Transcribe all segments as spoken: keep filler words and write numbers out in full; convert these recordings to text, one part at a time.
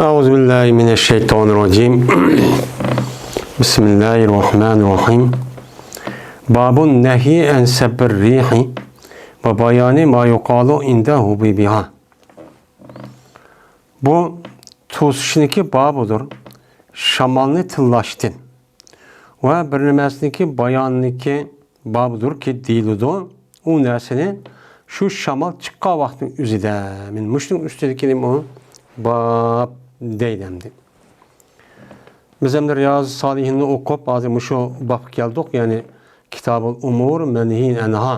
أعوذ بالله من الشيطان الرجيم. بسم الله الرحمن الرحيم. باب النهي عن سب الريح وبيان ما يقال عند هبوبها. بۇ توسۇشنىڭكى بابىدۇر، شامالنى تىللاشتىن ۋە بىر نېمەسىنىڭكى بايانىنىڭكى بابىدۇركى دېيىلىدۇ. ئۇ نەرسىنى شۇ شامال چىققان ۋاقىتنىڭ ئۆزىدە، مەن مۇشۇنىڭ ئۈستىدىكىنى باب دەيدۇ ئەمدى. بىز ئەمدى رىيازى سالىھىننى ئوقۇپ، ھازىر مۇشۇ بابقا كەلدۇق، يەنى كىتابۇل ئۇمۇر مەنھىي ئەنھا،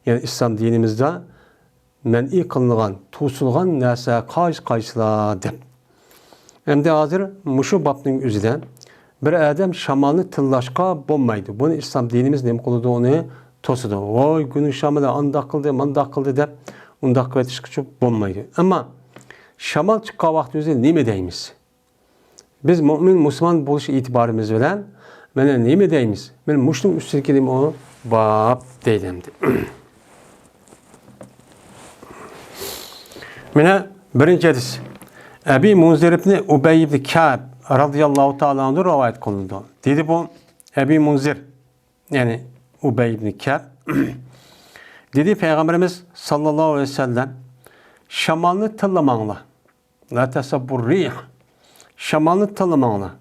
يەنى ئىسلام دىنىمىزدا مەنئى قىلىنغان، توسۇلغان نەرسە قايسى قايسىلار دەپ. ئەمدى ھازىر مۇشۇ بابنىڭ ئۆزىدە بىر ئادەم شامالنى تىللاشقا بولمايدۇ. بۇنى ئىسلام دىنىمىز نېمە قىلىدۇ؟ ئۇنى توسىدۇ. ۋاي، گۈنۈڭ شامىلى ئانداق قىلدى، مانداق قىلدى دەپ ئۇنداق قىلىۋېتىشقىچە بولمايدۇ. ئەمما شامال چىققان ۋاقتى ئۆزى نېمە دەيمىز؟ بىز مۆمىن، مۇسۇلمان بولۇش ئېتىبارىمىز بىلەن مانا نېمە دەيمىز؟ مانا مۇشۇنىڭ ئۈستىدىكى نېمە ئۇ؟ باب دەيدۇ ئەمدى. مانا بىرىنچى ھەدىس. ئەبى مۇنزىر ئىبنى ئۇبەي ئىبنى كەب رازىياللاھۇ تائالا ئەنھۇ رىۋايەت قىلىنىدۇ. دېدى بۇ ئەبى مۇنزىر، يەنى ئۇبەي ئىبنى كەب. دېدى پەيغەمبىرىمىز ساللاللاھۇ ئەلەيھى ۋەسەللەم، شامالنى تىللىماڭلار. لا تەسەببۇر رىھ. شامالنى تىللىماڭلار.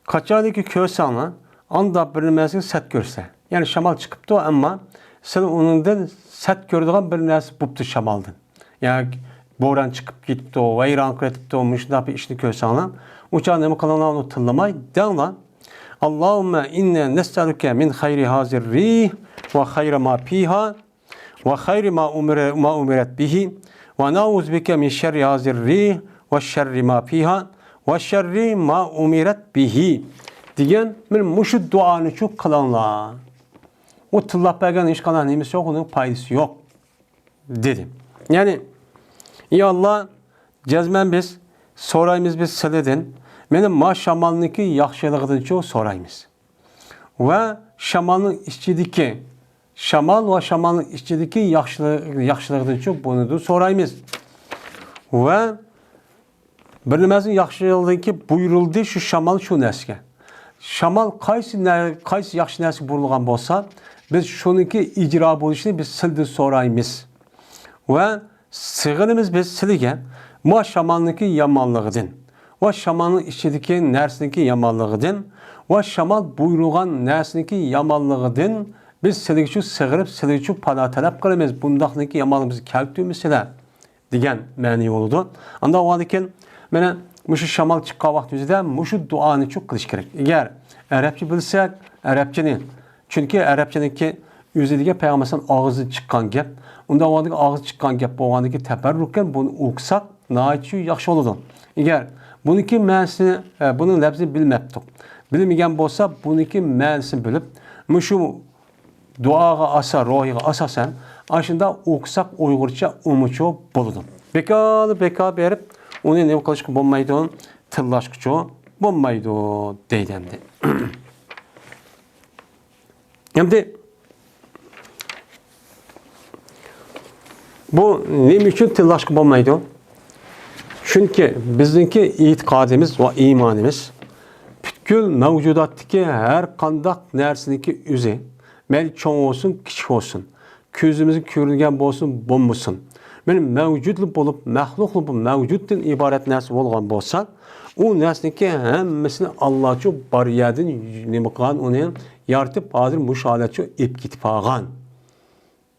قاچانكى كۆرسەڭلار، ئاندا بىر نېمەسىگە سەت كۆرسە. يەنى شامال چىقىپتۇ، ئەمما سىلەر ئۇنىڭدىن سەت كۆرىدىغان بىر نەرسە بوپتۇ شامالدىن. ياكى بوران چىقىپ كېتىپتۇ، ۋەيران قىلىۋېتىپتۇ، مۇشۇنداق بىر ئىشنى كۆرسەڭلار، ئۇ چاغ نېمە قىلىڭلار، ئۇنى تىللىماي دەڭلار. اللهم إنا نسألك من خير هذه الريح وخير ما فيها وخير ما أمر، ما أمرت به، ونعوذ بك من شر هذه الريح وشر ما فيها وشر ما أمرت به دېگەن، مانا مۇشۇ دۇئانىچۇ قىلىڭلار. ئۇ تىللاپ بەرگەن ھېچقانداق نېمىسى يوق، ئۇنىڭ پايدىسى يوق دېدى. يەنى، ئى ئاللا، جەزمەن بىز سورايمىز بىز سىلىدىن، مانا ما شامالنىڭكى ياخشىلىقىدىنچۇ سورايمىز. ۋە شامالنىڭ ئىچىدىكى، شامال ۋە شامالنىڭ ئىچىدىكى ياخشىلىق، ياخشىلىقىدىنچۇ بۇنىدۇ سورايمىز. ۋە بىر نېمەسىنىڭ ياخشىلىقىدىنكى بۇيرۇلدى شۇ شامال شۇ نەرسىگە. شامال قايسى نە-، قايسى ياخشى نەرسىگە بۇيرۇلغان بولسا، بىز شۇنىڭكى ئىجرا بولۇشىنى بىز سىلدىن سورايمىز. ۋە سېغىنىمىز بىز سىلىگە ما شامالنىڭكى يامانلىقىدىن، ۋە شامالنىڭ ئىچىدىكى نەرسىنىڭكى يامانلىقىدىن، ۋە شامال بۇيرۇغان نەرسىنىڭكى يامانلىقىدىن بىز سىلىگىچۇ سېغىنىپ، سىلىگىچۇ پانا تەلەپ قىلىمىز. بۇنداقنىڭكى يامانلىقى بىزگە كەلتۈرمىسىلە دېگەن مەنىي بولىدۇ. ئانداق بولغاندىكىن، مانا مۇشۇ شامال چىققان ۋاقىت يۈزىدە مۇشۇ دۇئانىچۇ قىلىش كېرەك. ئەگەر ئەرەبچە بىلسەك، ئەرەبچىنى، چۈنكى ئەرەبچىنىڭكى ئۆزى دېگەن پەيغەمبەر ئاغزىدىن چىققان گەپ. ئۇنداق بولغاندىكىن ئاغزىدىن چىققان گەپ بولغاندىكىن تەبەررۇكەن بۇنى ئوقۇساق ناھايىتى ياخشى بولىدۇ. ئەگەر بۇنىڭكى مەنىسىنى، ئە، بۇنىڭ لەپزىنى بىلمەپتۇق، بىلمىگەن بولسا بۇنىڭكى مەنىسىنى بىلىپ، مۇشۇ دۇئاغا ئاسا، روھىغا ئاساسەن، ئاشۇنداق ئوقۇساق ئۇيغۇرچە ئۇمۇچۇ بولىدۇ. بىكار، بىكار بېرىپ ئۇنى نېمە قىلىشقا بولمايدۇ؟ تىللاشقىچۇ بولمايدۇ دەيدۇ ئەمدى. ئەمدى بۇ نېمە ئۈچۈن تىللاشقا بولمايدۇ؟ چۈنكى بىزنىڭكى ئېتىقادىمىز ۋە ئىمانىمىز پۈتكۈل مەۋجۇداتتىكى ھەر قانداق نەرسىنىڭكى ئۆزى، مەيلى چوڭ بولسۇن، كىچىك بولسۇن، كۆزىمىزگە كۆرۈنگەن بولسۇن، بولمىسۇن، مەيلى مەۋجۇتلا بولۇپ، مەخلۇقلا بۇ مەۋجۇتتىن ئىبارەت نەرسە بولغان بولسا، ئۇ نەرسىنىڭكى ھەممىسىنى ئاللاچۇ بار يەردىن نېمە قىلغان، ئۇنى يارىتىپ، ھازىر مۇشۇ ھالەتچۇ ئېلىپ كېتىپ قالغان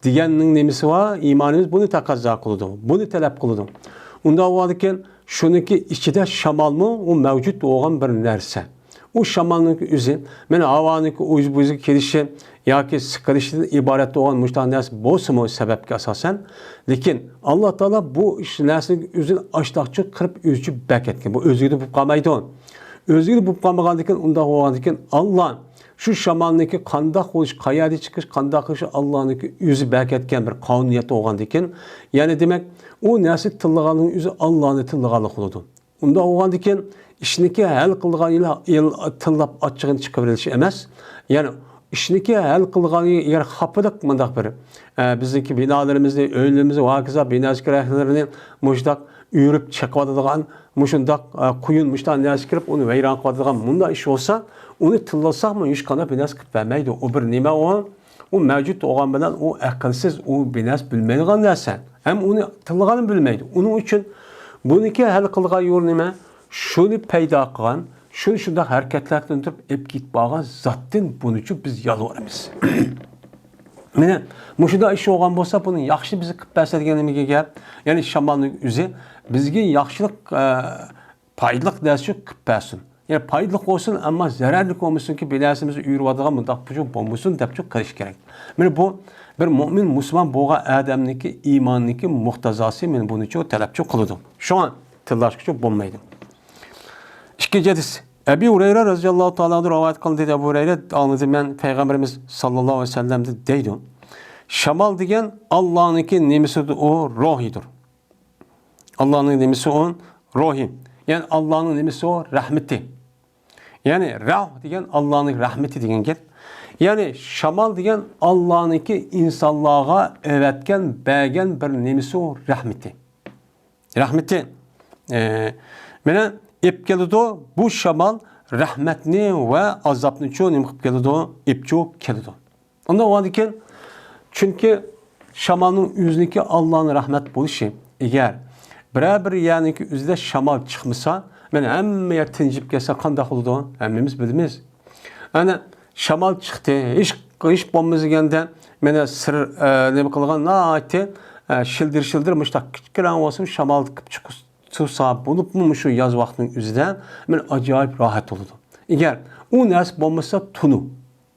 دېگەننىڭ نېمىسى بار؟ ئىمانىمىز بۇنى تەقەززا قىلىدۇ، بۇنى تەلەپ قىلىدۇ. ئۇنداق بولغاندىكىن، شۇنىڭكى ئىچىدە شامالمۇ ئۇ مەۋجۇت بولغان بىر نەرسە. ئۇ شامالنىڭكى ئۆزى، مانا ھاۋانىڭكى ئۆز-، ئۆزىگە كېلىشى ياكى سىقىلىشىدىن ئىبارەت بولغان مۇشۇنداق نەرسە بولسىمۇ سەۋەبكە ئاساسەن، لېكىن ئاللا تائالا بۇ ئىش، نەرسىنىڭ ئۆزىنى ئاشتاقچۇ قىلىپ ئۆزىچە بەركەتكەن. بۇ ئۆزىگىلا بولۇپ قالمايدۇ. ئۆزىگىلا بولۇپ قالمىغاندىكىن، ئۇنداق بولغاندىكىن، ئاللا شۇ شامالنىڭكى قانداق بولۇش، قەيەردە چىقىش، قانداق قىلىشى ئاللانىڭكى ئۆزى بەركەتكەن بىر قانۇنىيەت بولغاندىكىن، يەنى دېمەك، ئۇ نەرسە تىللىغاننىڭ ئۆزى ئاللانى تىللىغانلىق بولىدۇ. ئۇنداق بولغاندىكىن، ئىشنىكى ھەل قىلىدىغان يىل، يىل تىللاپ ئاچچىقىنى چىقىرىۋېلىش ئەمەس. يەنى ئىشنىكى ھەل قىلىدىغان يەر خاپىلىق مۇنداق بىر، ئە، بىزنىڭكى بىنالىرىمىزنى، ئۆيلىرىمىزنى ۋە ھاكازا بىنا زىكرەھلىرىنى مۇشۇنداق ئۆرۈپ چېقىۋاتىدىغان مۇشۇنداق، ئە، قۇيۇن مۇشۇنداق نەرسە كىرىپ، ئۇنى ۋەيران قىلىۋاتىدىغان مۇنداق ئىش بولسا، ئۇنى تىللىساقمۇ ھېچقانداق بىر نەرسە قىلىپ بەرمەيدۇ. ئۇ بىر نېمە ئۇ؟ ئۇ مەۋجۇت بولغان بىلەن ئۇ ئەقىلسىز، ئۇ بىر نەرسە بىلمەيدىغان نەرسە. ھەم ئۇنى تىللىغانمۇ بىلمەيدۇ. ئۇنىڭ ئۈچۈن بۇنىڭكى ھەل قىلغان يولى نېمە؟ شۇنى پەيدا قىلغان، شۇنى شۇنداق ھەرىكەتلەندۈرۈپ ئېلىپ كېتىپ بارغان زاتتىن بۇنىچۇ بىز يالۋۇرىمىز. مانا مۇشۇنداق ئىش بولغان بولسا، بۇنى ياخشى بىزگە قىلىپ بەرسە دېگەن نېمىگە گەپ؟ يەنى شامالنىڭ ئۆزى بىزگە ياخشىلىق، ئە، پايدىلىق نەرسىچۇ قىلىپ بەرسۇن. يەنى پايدىلىق بولسۇن، ئەمما زەرەرلىك بولمىسۇنكى، بىر نەرسىمىزنى ئۆرۈۋاتىدىغان مۇنداق بولمىسۇن دەپچۇ قىلىش كېرەك. مانا بۇ بىر مۆمىن مۇسۇلمان بولغان ئادەمنىڭكى ئىماننىڭكى مۇقتەزاسى، مانا بۇنىچۇ تەلەپچۇ قىلىدۇ. شۇڭا تىللاشقىچۇ بولمايدۇ. ئىككىنچى ھەدىس. ئەبى ھۇرەيرە رەزىياللاھۇ تائالا ئەنھۇ رىۋايەت قىلدى، دېدى ئەبۇ ھۇرەيرە، ئاڭلىدىم مەن پەيغەمبىرىمىز ساللاللاھۇ ئەلەيھى ۋەسەللەمدىن دەيدۇ: شامال دېگەن ئاللانىڭكى نېمىسىدۇر، ئۇ روھىدۇر. ئاللانىڭ نېمىسى ئۇ؟ روھى. يەنى ئاللانىڭ نېمىسى ئۇ؟ رەھمىتى. يەنى راھ دېگەن ئاللانىڭ رەھمىتى دېگەن گەپ. يەنى شامال دېگەن ئاللانىڭكى ئىنسانلارغا ئەۋەتكەن، بەرگەن بىر نېمىسى ئۇ؟ رەھمىتى. رەھمىتى، ئە، مانا ئېلىپ كېلىدۇ. بۇ شامال رەھمەتنى ۋە ئازابنىچۇ نېمە قىلىپ كېلىدۇ؟ ئېلىپچۇ كېلىدۇ. ئۇنداق بولغاندىكىن، چۈنكى شامالنىڭ ئۆزىنىڭكى ئاللانىڭ رەھمەت بولۇشى، ئەگەر بىرەر بىر يەرنىڭكى ئۆزىدە شامال چىقمىسا، مانا ھەممە يەر تىنجىپ كەتسە قانداق بولىدۇ؟ ھەممىمىز بىلىمىز. ئەنە شامال چىقتى، ھېچ، ھېچ بولمىسا دېگەندە، مانا سىر، ئە، نېمە قىلغان ناھايىتى، ئە، شىلدىر-شىلدىر مۇشۇنداق كىچىككىنە بولسىمۇ شامال كىرىپ چىقسا، بولۇپمۇ مۇشۇ ياز ۋاقتىنىڭ ئۆزىدە مانا ئاجايىپ راھەت بولىدۇ. ئەگەر ئۇ نەرسە بولمىسا، تونۇ.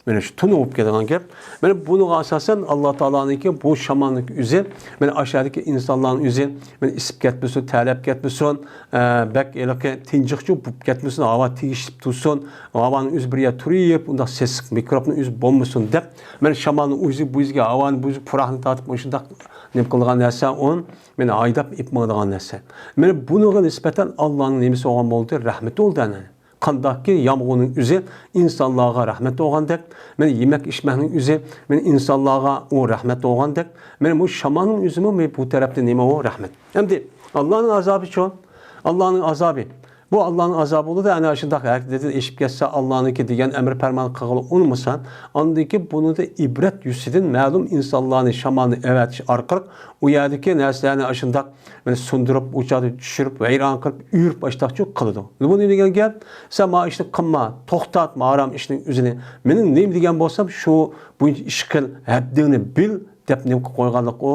مانا شۇ تونۇ بولۇپ كېتىدىغان گەپ. مانا بۇنىڭغا ئاساسەن ئاللا تائالانىڭكى بۇ شامالنىڭكى ئۆزى، مانا ئاشۇ يەردىكى ئىنسانلارنىڭ ئۆزى، مانا ئىسسىپ كەتمىسۇن، تەرلەپ كەتمىسۇن، ئە، بەك ھېلىقى تىنجىقچۇ بولۇپ كەتمىسۇن، ھاۋا تېگىشلىپ تۇرسۇن، ھاۋانىڭ ئۆزى بىر يەر تۇرۇپ، ئۇنداق سېسىق مىكروبنىڭ ئۆزى بولمىسۇن دەپ، مانا شامالنىڭ ئۆزى بۇ يۈزگە، ھاۋانىڭ بۇ يۈزى پۇراقنى تارتىپ، مۇشۇنداق نېمە قىلغان نەرسە، ئۇ مانا ھايداپ ئېلىپ ماڭىدىغان نەرسە. مانا بۇنىڭغا نىسبەتەن ئاللانىڭ نېمىسى بولغان بولدى؟ رەھمىتى بولدى ئەنە. قانداقكى يامغۇرنىڭ ئۆزى ئىنسانلارغا رەھمەت بولغاندەك، مانا يېمەك ئىچمەكنىڭ ئۆزى مانا ئىنسانلارغا ئۇ رەھمەت بولغاندەك، مانا بۇ شامالنىڭ ئۆزىمۇ مانا بۇ تەرەپتە نېمە ئۇ؟ رەھمەت. ئەمدى ئاللانىڭ ئازابىچۇ؟ ئاللانىڭ ئازابى. بۇ ئاللانىڭ ئازابى بولىدۇ، ئەنە شۇنداق ھەددىدىن ئېشىپ كەتسە، ئاللانىڭكى دېگەن ئەمر پەرمان قىلغىلى ئۇنىمىسا، ئاندىن كېيىن بۇنىڭدا ئىبرەت يۈزىسىدىن مەلۇم ئىنسانلارنى شامالنى ئەۋەتىش ئارقىلىق ئۇ يەردىكى نەرسىلەرنى ئاشۇنداق مانا سۇندۇرۇپ، ئوچاقتا چۈشۈرۈپ، ۋەيران قىلىپ، ئۆرۈپ ئاشتاقچۇ قىلىدۇ. بۇ نېمە دېگەن گەپ؟ سەن مانا ئىشنى قىلما، توختات، مانا ھارام ئىشنىڭ ئۆزىنى. مېنىڭ نېمە دېگەن بولسام، شۇ بويىچە ئىش قىل، ھەددىڭنى بىل، دەپ نېمە قىلىپ قويغانلىق ئۇ؟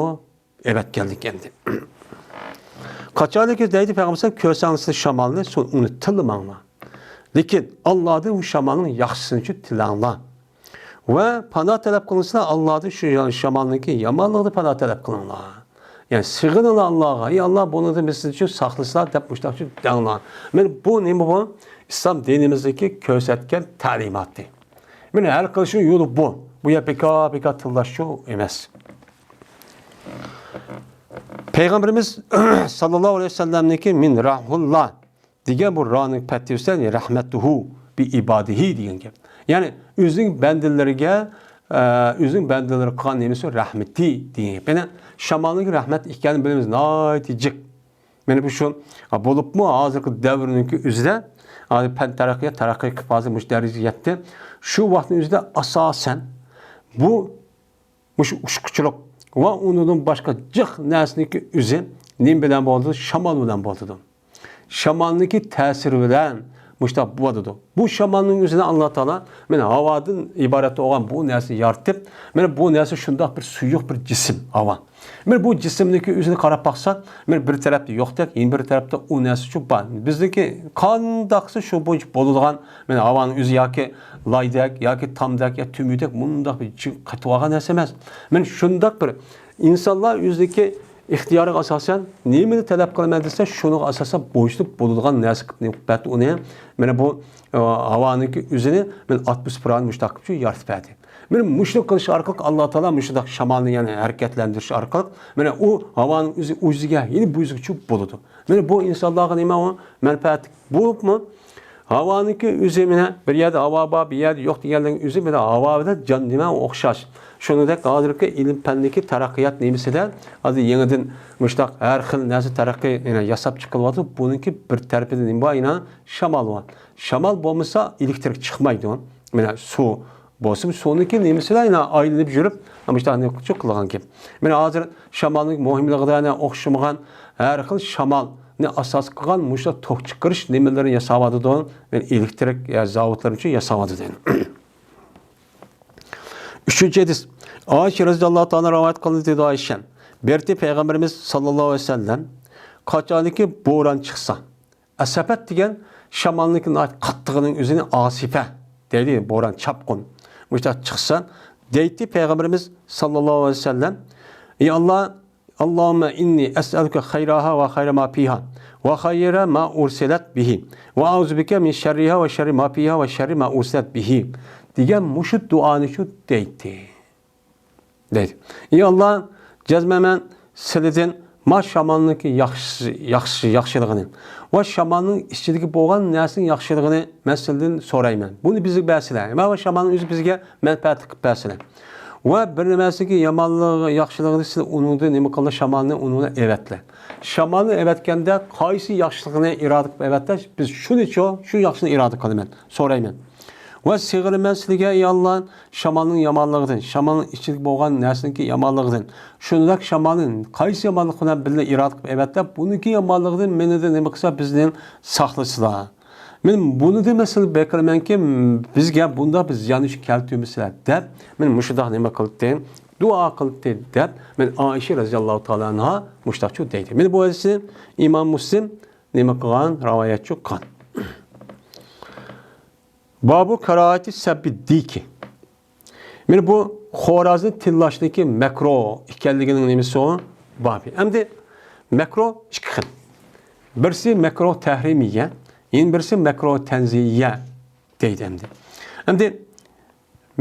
ئەۋەتكەنلىك ئەمدى. قاچانكى دەيدۇ پەيغەمبەر، كۆرسەڭلار سىلەر شامالنى، سو-، ئۇنى تىللىماڭلار. لېكىن ئاللادىن ئۇ شامالنىڭ ياخشىسىنىچۇ تىلەڭلار. ۋە پانا تەلەپ قىلىڭلار، ئاللادىن شۇ شامالنىڭكى يامانلىقىدىن پانا تەلەپ قىلىڭلار. يەنى سېغىنىڭلار ئاللاغا، ئەي ئاللا، بۇنىڭدىن بىزنى شۇ ساقلىسىلا دەپ مۇشۇنداقچۇ دەڭلار. مانا بۇ نېمە بۇ؟ ئىسلام دىنىمىزدىكى كۆرسەتكەن تەلىماتى. مانا ھەل قىلىشنىڭ يولى بۇ. بۇ يەر بىكار، بىكار تىللاشچۇ ئەمەس. پەيغەمبىرىمىز ساللاللاھۇ ئەلەيھى ۋەسەللەمنىڭكى مىن راھۇللا دېگەن بۇ رانىڭ پەتھى بولسا، يەنى رەھمەتۇھۇ بى ئىبادىھى دېگەن گەپ. يەنى ئۆزىنىڭ بەندىلىرىگە، ئە، ئۆزىنىڭ بەندىلىرىگە قىلغان نېمىسى رەھمىتى دېگەن گەپ. يەنى شامالنىڭكى رەھمەت ئىكەنلىكىنى بىلىمىز، ناھايىتى جىق. مانا بۇ شۇ، ھا، بولۇپمۇ ھازىرقى دەۋرنىڭكى ئۆزىدە، ھازىر پەن تەرەققىيات، تەرەققىي قىلىپ ھازىر مۇشۇ دەرىجىگە يەتتى. شۇ ۋاقىتنىڭ ئۆزىدە ئاساسەن بۇ مۇشۇ ئۇچقۇچىلىق ۋە ئۇنىڭدىن باشقا جىق نەرسىنىڭكى ئۆزى نېمە بىلەن بولىدۇ؟ شامال بىلەن بولىدۇ. شامالنىڭكى تەسىرى بىلەن مۇشۇنداق بولىدۇ. بۇ شامالنىڭ ئۆزىنى ئاللا تائالا مانا ھاۋادىن ئىبارەت بولغان بۇ نەرسىنى يارىتىپ، مانا بۇ نەرسە شۇنداق بىر سۇيۇق بىر جىسىم، ھاۋا. مانا بۇ جىسىمنىڭكى ئۆزىنى قاراپ باقساق، مانا بىر تەرەپتە يوقتەك، يەنە بىر تەرەپتە ئۇ نەرسە شۇ بار. بىزنىڭكى قانداقسى شۇ بويىچە بولىدىغان، مانا ھاۋانىڭ ئۆزى ياكى لايدەك، ياكى تامدەك، يا تۈمۈدەك مۇنداق بىر جىق قېتىۋالغان نەرسە ئەمەس. مانا شۇنداق بىر ئىنسانلار ئۆزىدىكى ئىختىيارىغا ئاساسەن نېمىنى تەلەپ قىلىمەن دېسە، شۇنىڭغا ئاساسەن بويسۇنۇپ بولىدىغان نەرسە قىلىپ بەردى ئۇنى. مانا بۇ، ئە، ھاۋانىڭكى ئۆزىنى مانا ئاتموسفېرانى مۇشۇنداق قىلىپ يارىتىپ بەردى. مانا مۇشۇنى قىلىش ئارقىلىق ئاللا تائالا مۇشۇنداق شامالنى يەنە ھەرىكەتلەندۈرۈش ئارقىلىق مانا ئۇ ھاۋانىڭ ئۆزى ئۆزىگە، يەنە بۇ يۈزگىچە بولىدۇ. مانا بۇ ئىنسانلارغا نېمە ئۇ؟ مەنپەئەت بولۇپمۇ، ھاۋانىڭكى ئۆزى مانا بىر يەردە ھاۋا بار، بىر يەردە يوق دېگەنلىكنىڭ ئۆزى مانا ھاۋا بىلەن جان دېمەك ئوخشاش. شۇنىڭدەك ھازىرقى ئىلىم پەننىكى تەرەققىيات نېمىسىدە ھازىر يېڭىدىن مۇشۇنداق ھەر خىل نەرسە تەرەققىي، يەنە ياساپ چىقىلىۋاتىدۇ. بۇنىڭكى بىر تەرىپىدە نېمە بار؟ يەنە شامال بار. شامال بولمىسا ئېلېكتىرىك چىقمايدۇ. مانا سۇ بولسىمۇ سۇنىڭكى نېمىسىدە يەنە ئايلىنىپ يۈرۈپ مۇشۇنداق نېمە قىلغان گەپ. مانا ھازىر شامالنىڭ مۇھىملىقىدا يەنە ئوخشىمىغان ھەر خىل شامالنى ئاساس قىلغان مۇشۇنداق توك چىقىرىش نېمىلىرىنى ياساۋاتىدۇ. مانا ئېلېكتىرىك، يا، زاۋۇتلار ئۈچۈن ياساۋاتىدۇ. ئۈچىنچى ھەدىس. ئائىشە رەزىياللاھۇ تائالا رىۋايەت قىلدى، دېدى ئائىشە. بىر پەيغەمبىرىمىز ساللاللاھۇ ئەلەيھى ۋەسەللەم قاچانكى بوران چىقسا، ئەسەپەت دېگەن شامالنىڭكى ناھايىتى قاتتىقىنىڭ ئۆزىنى ئاسىفە دەيدۇ، بوران، چاپقۇن. مۇشۇنداق چىقسا، دەيتتى پەيغەمبىرىمىز ساللاللاھۇ ئەلەيھى ۋەسەللەم، ئى ئاللا، اللهم إني أسألك خيرها وخير ما فيها وخير ما أرسلت به وأعوذ بك من شرها وشر ما فيها وشر ما أرسلت به دېگەن مۇشۇ دۇئانى شۇ دەيتتى. دەيدۇ. ئى ئاللا، جەزمەن مەن سىلىدىن ما شامالنىڭكى ياخشى، ياخشى، ياخشىلىقىنى ۋە شامالنىڭ ئىچىدىكى بولغان نەرسىنىڭ ياخشىلىقىنى مەن سىلىدىن سورايمەن. بۇنى بىزگە بەرسىلە. ۋە شامالنىڭ ئۆزى بىزگە مەنپەئەتلىك قىلىپ بەرسىلە. ۋە بىر نېمەسىگە يامانلىقى، ياخشىلىقىنى سىز ئۇنىڭدىن نېمە قىلدى؟ شامالنى ئۇنىڭدىن ئەۋەتلە. شامالنى ئەۋەتكەندە قايسى ياخشىلىقنى ئىرادە قىلىپ ئەۋەتتى؟ بىز شۇنىچۇ، شۇ ياخشىنى ئىرادە قىلىمەن، سورايمەن. ۋە سېغىنىمەن سىلىگە، ئى ئاللا، شامالنىڭ يامانلىقىدىن، شامالنىڭ ئىچىدە بولغان نەرسىنىڭكى يامانلىقىدىن. شۇنداق شامالنى قايسى يامانلىق بىلەن بىللە ئىرادە قىلىپ ئەۋەتتى، بۇنىڭكى يامانلىقىدىن مېنى دە نېمە قىلسا، بىزنى ساقلىسىلا. مەن بۇنى دە مەسىلە بەكرىمەنكى، بىزگە بۇنداق بىر زىيان ئۈچۈن كەلتۈرمىسىلە دەپ، مەن مۇشۇنداق نېمە قىلدى، دۇئا قىلدى دەپ، مەن ئائىشە رەزىياللاھۇ تائالا ئەنھا مۇشۇنداقچۇ دەيدۇ. مەن بۇ ھەدىسنى ئىمام مۇسلىم نېمە قىلغان، رىۋايەتچۇ قىلغان. بابۇ كاراھەتى سەببى دىكى. مانا بۇ خورازنى تىللاشنىڭكى مەكرۇھ ئىكەنلىكىنىڭ نېمىسى ئۇ؟ بابى. ئەمدى مەكرۇھ ئىككى خىل. بىرسى مەكرۇھ تەھرىمىيە، يەنە بىرسى مەكرۇھ تەنزىھىيە دەيدۇ ئەمدى. ئەمدى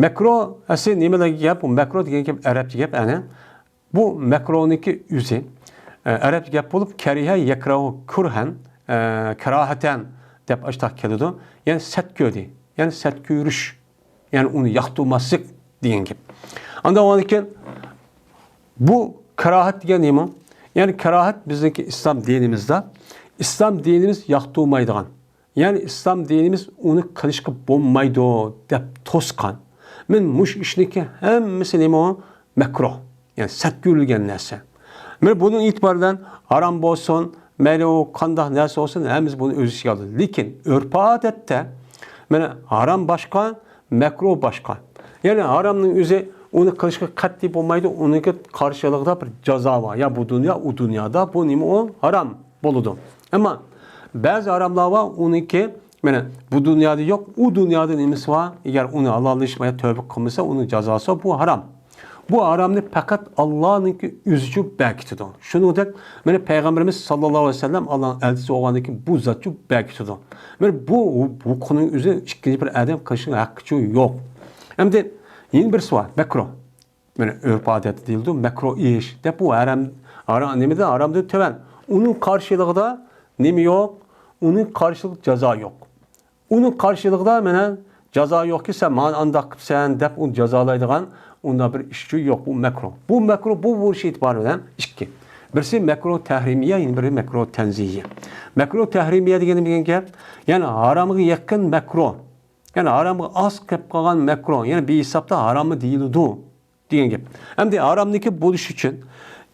مەكرۇھ ئەسلى نېمىلەرگە گەپ؟ بۇ مەكرۇھ دېگەن گەپ ئەرەبچە گەپ، ئەنە. بۇ مەكرۇھنىڭكى ئۆزى، ئە، ئەرەبچە گەپ بولۇپ، كەرىھە يەكرەھۇ كۇرھەن، ئە، كاراھەتەن دەپ ئاشتاق كېلىدۇ. يەنى سەت كۆردى، يەنى سەت كۆرۈش، يەنى ئۇنى ياقتۇرماسلىق دېگەن گەپ. ئاندىن ئۇنىڭدىن كېيىن بۇ كاراھەت دېگەن نېمە؟ يەنى كاراھەت بىزنىڭكى ئىسلام دىنىمىزدا، ئىسلام دىنىمىز ياقتۇرمايدىغان، يەنى ئىسلام دىنىمىز ئۇنى قىلىشقا بولمايدۇ دەپ توسقان. مەن مۇشۇ ئىشنىڭكى ھەممىسى نېمە ئۇ؟ مەكرۇھ. يەنى سەت كۆرۈلگەن نەرسە. مەن بۇنىڭ ئېتىبارى بىلەن ھارام بولسۇن، مەيلى ئۇ قانداق نەرسە بولسۇن، ھەممىسى بۇنى ئۆز ئىچىگە ئالىدۇ. لېكىن ئۆرپ-ئادەتتە مانا ھارام باشقا، مەكرۇھ باشقا. يەنى ھارامنىڭ ئۆزى ئۇنى قىلىشقا قەتئىي بولمايدۇ، ئۇنىڭكى قارشىلىقىدا بىر جازا بار. يا بۇ دۇنيا، ئۇ دۇنيادا بۇ نېمە ئۇ؟ ھارام بولىدۇ. ئەمما بەزى ھاراملار بار، ئۇنىڭكى مانا بۇ دۇنيادا يوق، ئۇ دۇنيادا نېمىسى بار؟ ئەگەر ئۇنى ھالاللىشىپ يا تۆبە قىلمىسا، ئۇنىڭ جازاسى بۇ ھارام. بۇ ھارامنى پەقەت ئاللانىڭكى ئۆزىچۇ بەركىتىدۇ. شۇنىڭدەك مانا پەيغەمبىرىمىز ساللاللاھۇ ئەلەيھى ۋەسەللەم ئاللانىڭ ئەلچىسى بولغاندىن كېيىن بۇ زاتچۇ بەركىتىدۇ. مانا بۇ ھوقۇقنىڭ ئۆزى ئىككىنچى بىر ئادەم قىلىشنىڭ ھەققىچۇ يوق. ئەمدى يەنە بىرسى بار، مەكرۇھ. مانا ئۆرپ-ئادەتتە دېيىلىدۇ، مەكرۇھ ئىش دەپ، بۇ ھارام، ھارام، نېمىدىن؟ ھارامدىن تۆۋەن. ئۇنىڭ قارشىلىقىدا نېمە يوق؟ ئۇنىڭ قارشىلىق جازا يوق. ئۇنىڭ قارشىلىقىدا مانا جازا يوقكى، سەن ماڭا ئانداق قىپسەن دەپ ئۇنى جازالايدىغان ئۇنداق بىر ئىشچۇ يوق. بۇ مەكرۇھ. بۇ مەكرۇھ، بۇ بولۇش ئېتىبارى بىلەن ئىككى. بىرسى مەكرۇھ تەھرىمىيە، يەنە بىرى مەكرۇھ تەنزىھىيە. مەكرۇھ تەھرىمىيە دېگەن نېمە دېگەن گەپ؟ يەنى ھارامغا يېقىن مەكرۇھ. يەنى ھارامغا ئاز قېلىپ قالغان مەكرۇھ. يەنى بىھېسابتا ھاراممۇ دېيىلىدۇ دېگەن گەپ. ئەمدى ھارامنىڭكى بولۇشى ئۈچۈن،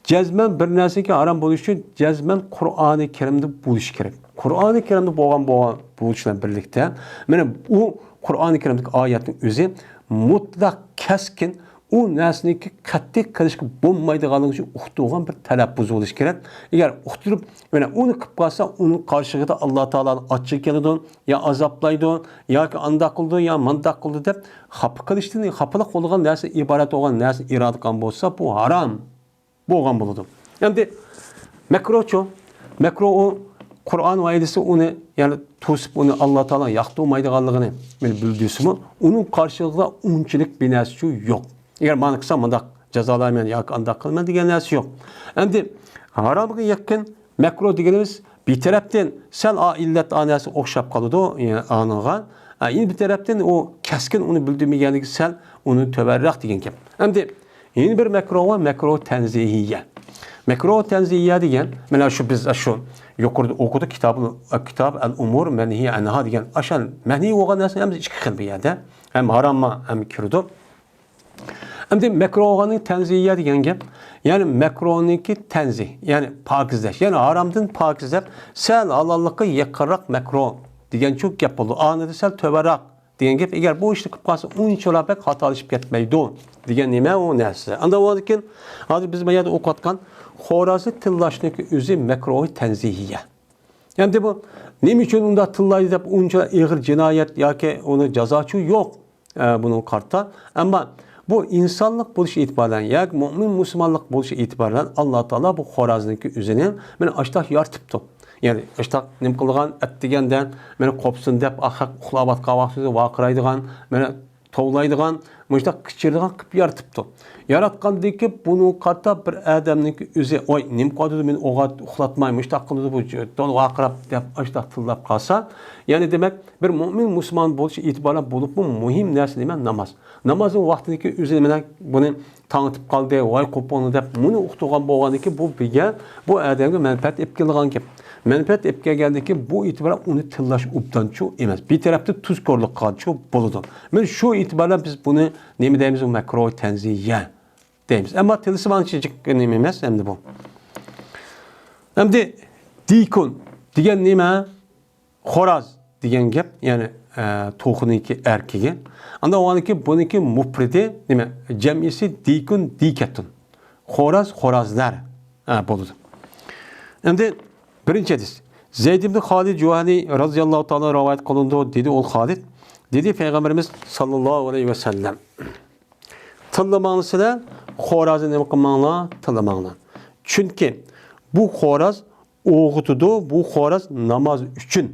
جەزمەن بىر نەرسىنىڭكى ھارام بولۇشى ئۈچۈن جەزمەن قۇرئانى كەرىمدە بولۇشى كېرەك. قۇرئانى كەرىمدە بولغان، بولغان بولۇش بىلەن بىرلىكتە، مانا بۇ قۇرئانى كەرىمدىكى ئايەتنىڭ ئۆزى مۇتلەق كەسكىن ئۇ نەرسىنىڭكى قەتئىي قىلىشقا بولمايدىغانلىقى ئۈچۈن ئۇقتۇرغان بىر تەلەپپۇز بولۇشى كېرەك. ئەگەر ئۇقتۇرۇپ، مانا ئۇنى قىلىپ قالسا، ئۇنىڭ قارشىلىقىدا ئاللا تائالانىڭ ئاچچىقى كېلىدۇ، يا ئازابلايدۇ، ياكى ئانداق قىلىدۇ، يا مانداق قىلىدۇ دەپ خاپا قىلىشتىن، خاپىلىق بولىدىغان نەرسە، ئىبارەت بولغان نەرسە ئىرادە قىلغان بولسا، بۇ ھارام بولغان بولىدۇ. ئەمدى مەكرۇھچۇ؟ مەكرۇھ ئۇ قۇرئان ۋە ھەدىستە ئۇنى، يەنى توسۇپ ئۇنى ئاللا تائالا ياقتۇرمايدىغانلىقىنى بىلدۈرسىمۇ، ئۇنىڭ قارشىلىقىدا ئۇنچىلىك بىر نەرسىچۇ يوق. ئەگەر مانا قىلسام مۇنداق جازالايمەن ياكى ئانداق قىلىمەن دېگەن نەرسە يوق. ئەمدى ھارامغا يېقىن مەكرۇھ دېگىنىمىز بىر تەرەپتىن سەل ئا ئىللەت ئا نەرسە ئوخشاپ قالىدۇ، يەنى ئانىڭغا. ئا، يەنە بىر تەرەپتىن ئۇ كەسكىن ئۇنى بىلدۈرمىگەنلىكى سەل ئۇنى تۆۋەنرەك دېگەن گەپ. ئەمدى يەنە بىر مەكرۇھ بار، مەكرۇھ تەنزىھىيە. مەكرۇھ تەنزىھىيە دېگەن، مانا شۇ بىز شۇ يۇقىرىدا ئوقۇدۇق، كىتاب، كىتاب ئەل ئۇمۇر مەنھىي ئەنھا دېگەن، ئاشۇ مەنھىي بولغان نەرسە ھەممىسى ئىككى خىل بۇ يەردە. ھەم ھاراممۇ ھەم كىرىدۇ. ئەمدى مەكرۇھنىڭ تەنزىھىيە دېگەن گەپ، يەنى مەكرۇھنىڭكى تەنزىھ، يەنى پاكىزلەش، يەنى ھارامدىن پاكىزلاپ، سەل ھالاللىققا يېقىنراق مەكرۇھ دېگەنچۇ گەپ بولىدۇ. ئانىدا سەل تۆۋەنرەك دېگەن گەپ، ئەگەر بۇ ئىشنى قىلىپ قالسا، ئۇنچىلا بەك خاتالىشىپ كەتمەيدۇ دېگەن نېمە ئۇ نەرسە. ئاندىن كېيىن، ھازىر بىز بۇ يەردە ئوقۇۋاتقان خورازنى تىللاشنىڭكى ئۆزى مەكرۇھى تەنزىھىيە. ئەمدى بۇ نېمە ئۈچۈن ئۇنداق تىللايدۇ دەپ، ئۇنچە ئېغىر جىنايەت ياكى ئۇنى جازاسى يوق، ئە، بۇنىڭغا قارىتا. ئەمما بۇ ئىنسانلىق بولۇش ئېتىبارى بىلەن ياكى مۆمىن مۇسۇلمانلىق بولۇش ئېتىبارى بىلەن ئاللا تائالا بۇ خورازنىڭكى ئۆزىنى مانا ئاشتاق يارىتىپتۇ. يەنى ئاشتاق نېمە قىلىدىغان، ئەتىگەندە مانا قوپسۇن دەپ، ئاخاق ئۇخلاۋاتقان ۋاقتىدا ۋارقىرايدىغان، مانا توۋلايدىغان، مۇشۇنداق قىچىرىدىغان قىلىپ يارىتىپتۇ. ياراتقاندىن كېيىن بۇنىڭغا قارىتا بىر ئادەمنىڭكى ئۆزى، ۋاي، نېمە قىلىۋاتىدۇ، مېنى ئويغات-، ئۇخلاتماي، مۇشۇنداق قىلىدۇ بۇ، تولا ۋارقىراپ دەپ ئاشتاق تىللاپ قالسا، يەنى دېمەك، بىر مۆمىن مۇسۇلمان بولۇش ئېتىبارى بىلەن بولۇپمۇ مۇھىم نەرسە نېمە؟ ناماز. نامازنىڭ ۋاقتىدىكى ئۆزى مانا بۇنى تاڭىتىپ قالدى، ۋاي قوپۇڭلار دەپ مۇنى ئۇقتۇرغان بولغاندىكىن، بۇ بىگە، بۇ ئادەمگە مەنپەئەت ئېلىپ كېلىدىغان گەپ. مەنپەئەت ئېلىپ كەلگەندىكىن، بۇ ئېتىبار ئۇنى تىللاش ئوبدانچۇ ئەمەس. بىر تەرەپتىن تۇزكورلۇق قىلغانچۇ بولىدۇ. مانا شۇ ئېتىبار بىلەن بىز بۇنى نېمە دەيمىز؟ مەكرۇھ تەنزىھىيە دەيمىز. ئەمما تىلسىمانچىلىك نېمە ئەمەس ئەمدى بۇ. ئەمدى دىيكۇن دېگەن نېمە؟ خوراز دېگەن گەپ، يەنى، ئە، توخۇنىڭكى ئەركىكى. ئاندىن ئۇنىڭكى، بۇنىڭكى مۇپرىدى نېمە؟ جەمئىسى دىيكۇن، دىيكەتۇن. خوراز، خورازلار، ئە، بولىدۇ. ئەمدى بىرىنچى ھەدىس. زەيد ئىبن خالىد جۇھەنى رازىياللاھۇ تائالا رىۋايەت قىلىنىدۇ، دېدى ئۇ خالىد. دېدى پەيغەمبىرىمىز ساللاللاھۇ ئەلەيھى ۋەسەللەم. تىللىماڭلار سىلەر، خورازنى نېمە قىلماڭلار، تىللىماڭلار. چۈنكى بۇ خوراز ئويغىتىدۇ، بۇ خوراز ناماز ئۈچۈن.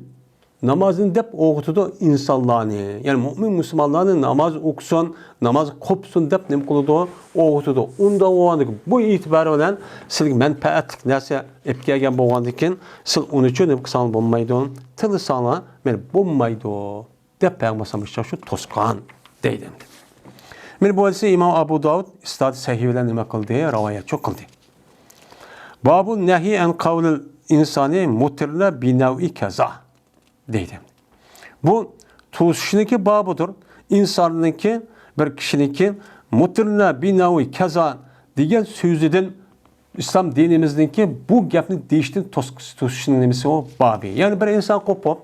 نامازنى دەپ ئويغىتىدۇ ئىنسانلارنى. يەنى مۆمىن مۇسۇلمانلارنى ناماز ئوقۇسۇن، ناماز قوپسۇن دەپ نېمە قىلىدۇ؟ ئويغىتىدۇ. ئۇنداق بولغاندىكىن بۇ ئېتىبارى بىلەن سىلگە مەنپەئەتلىك نەرسە ئېلىپ كەلگەن بولغاندىكىن، سىز ئۇنى ئۈچۈن نېمە قىلساڭلار بولمايدۇ؟ تىللىساڭلار، مانا بولمايدۇ. دەپ پەيغەمبەر ئەلەيھىسسالام شۇ توسقان دەيدۇ ئەمدى. مانا بۇ ھەدىسنى ئىمام ئەبۇ داۋۇد ئىسنادى سەھىھ بىلەن نېمە قىلدى؟ رىۋايەتچۇ قىلدى. بابۇ نەھي ئەن قەۋلىل ئىنسانى مۇتىرنە بىنەۋئى كەزا دەيدۇ. بۇ توسۇشنىڭكى بابىدۇر. ئىنساننىڭكى، بىر كىشىنىڭكى مۇتىرنە بىنەۋئى كەزا دېگەن سۆزىدىن ئىسلام دىنىمىزنىڭكى بۇ گەپنى دېيىشتىن توس-، توسۇشنىڭ نېمىسى ئۇ؟ بابى. يەنى بىر ئىنسان قوپۇپ،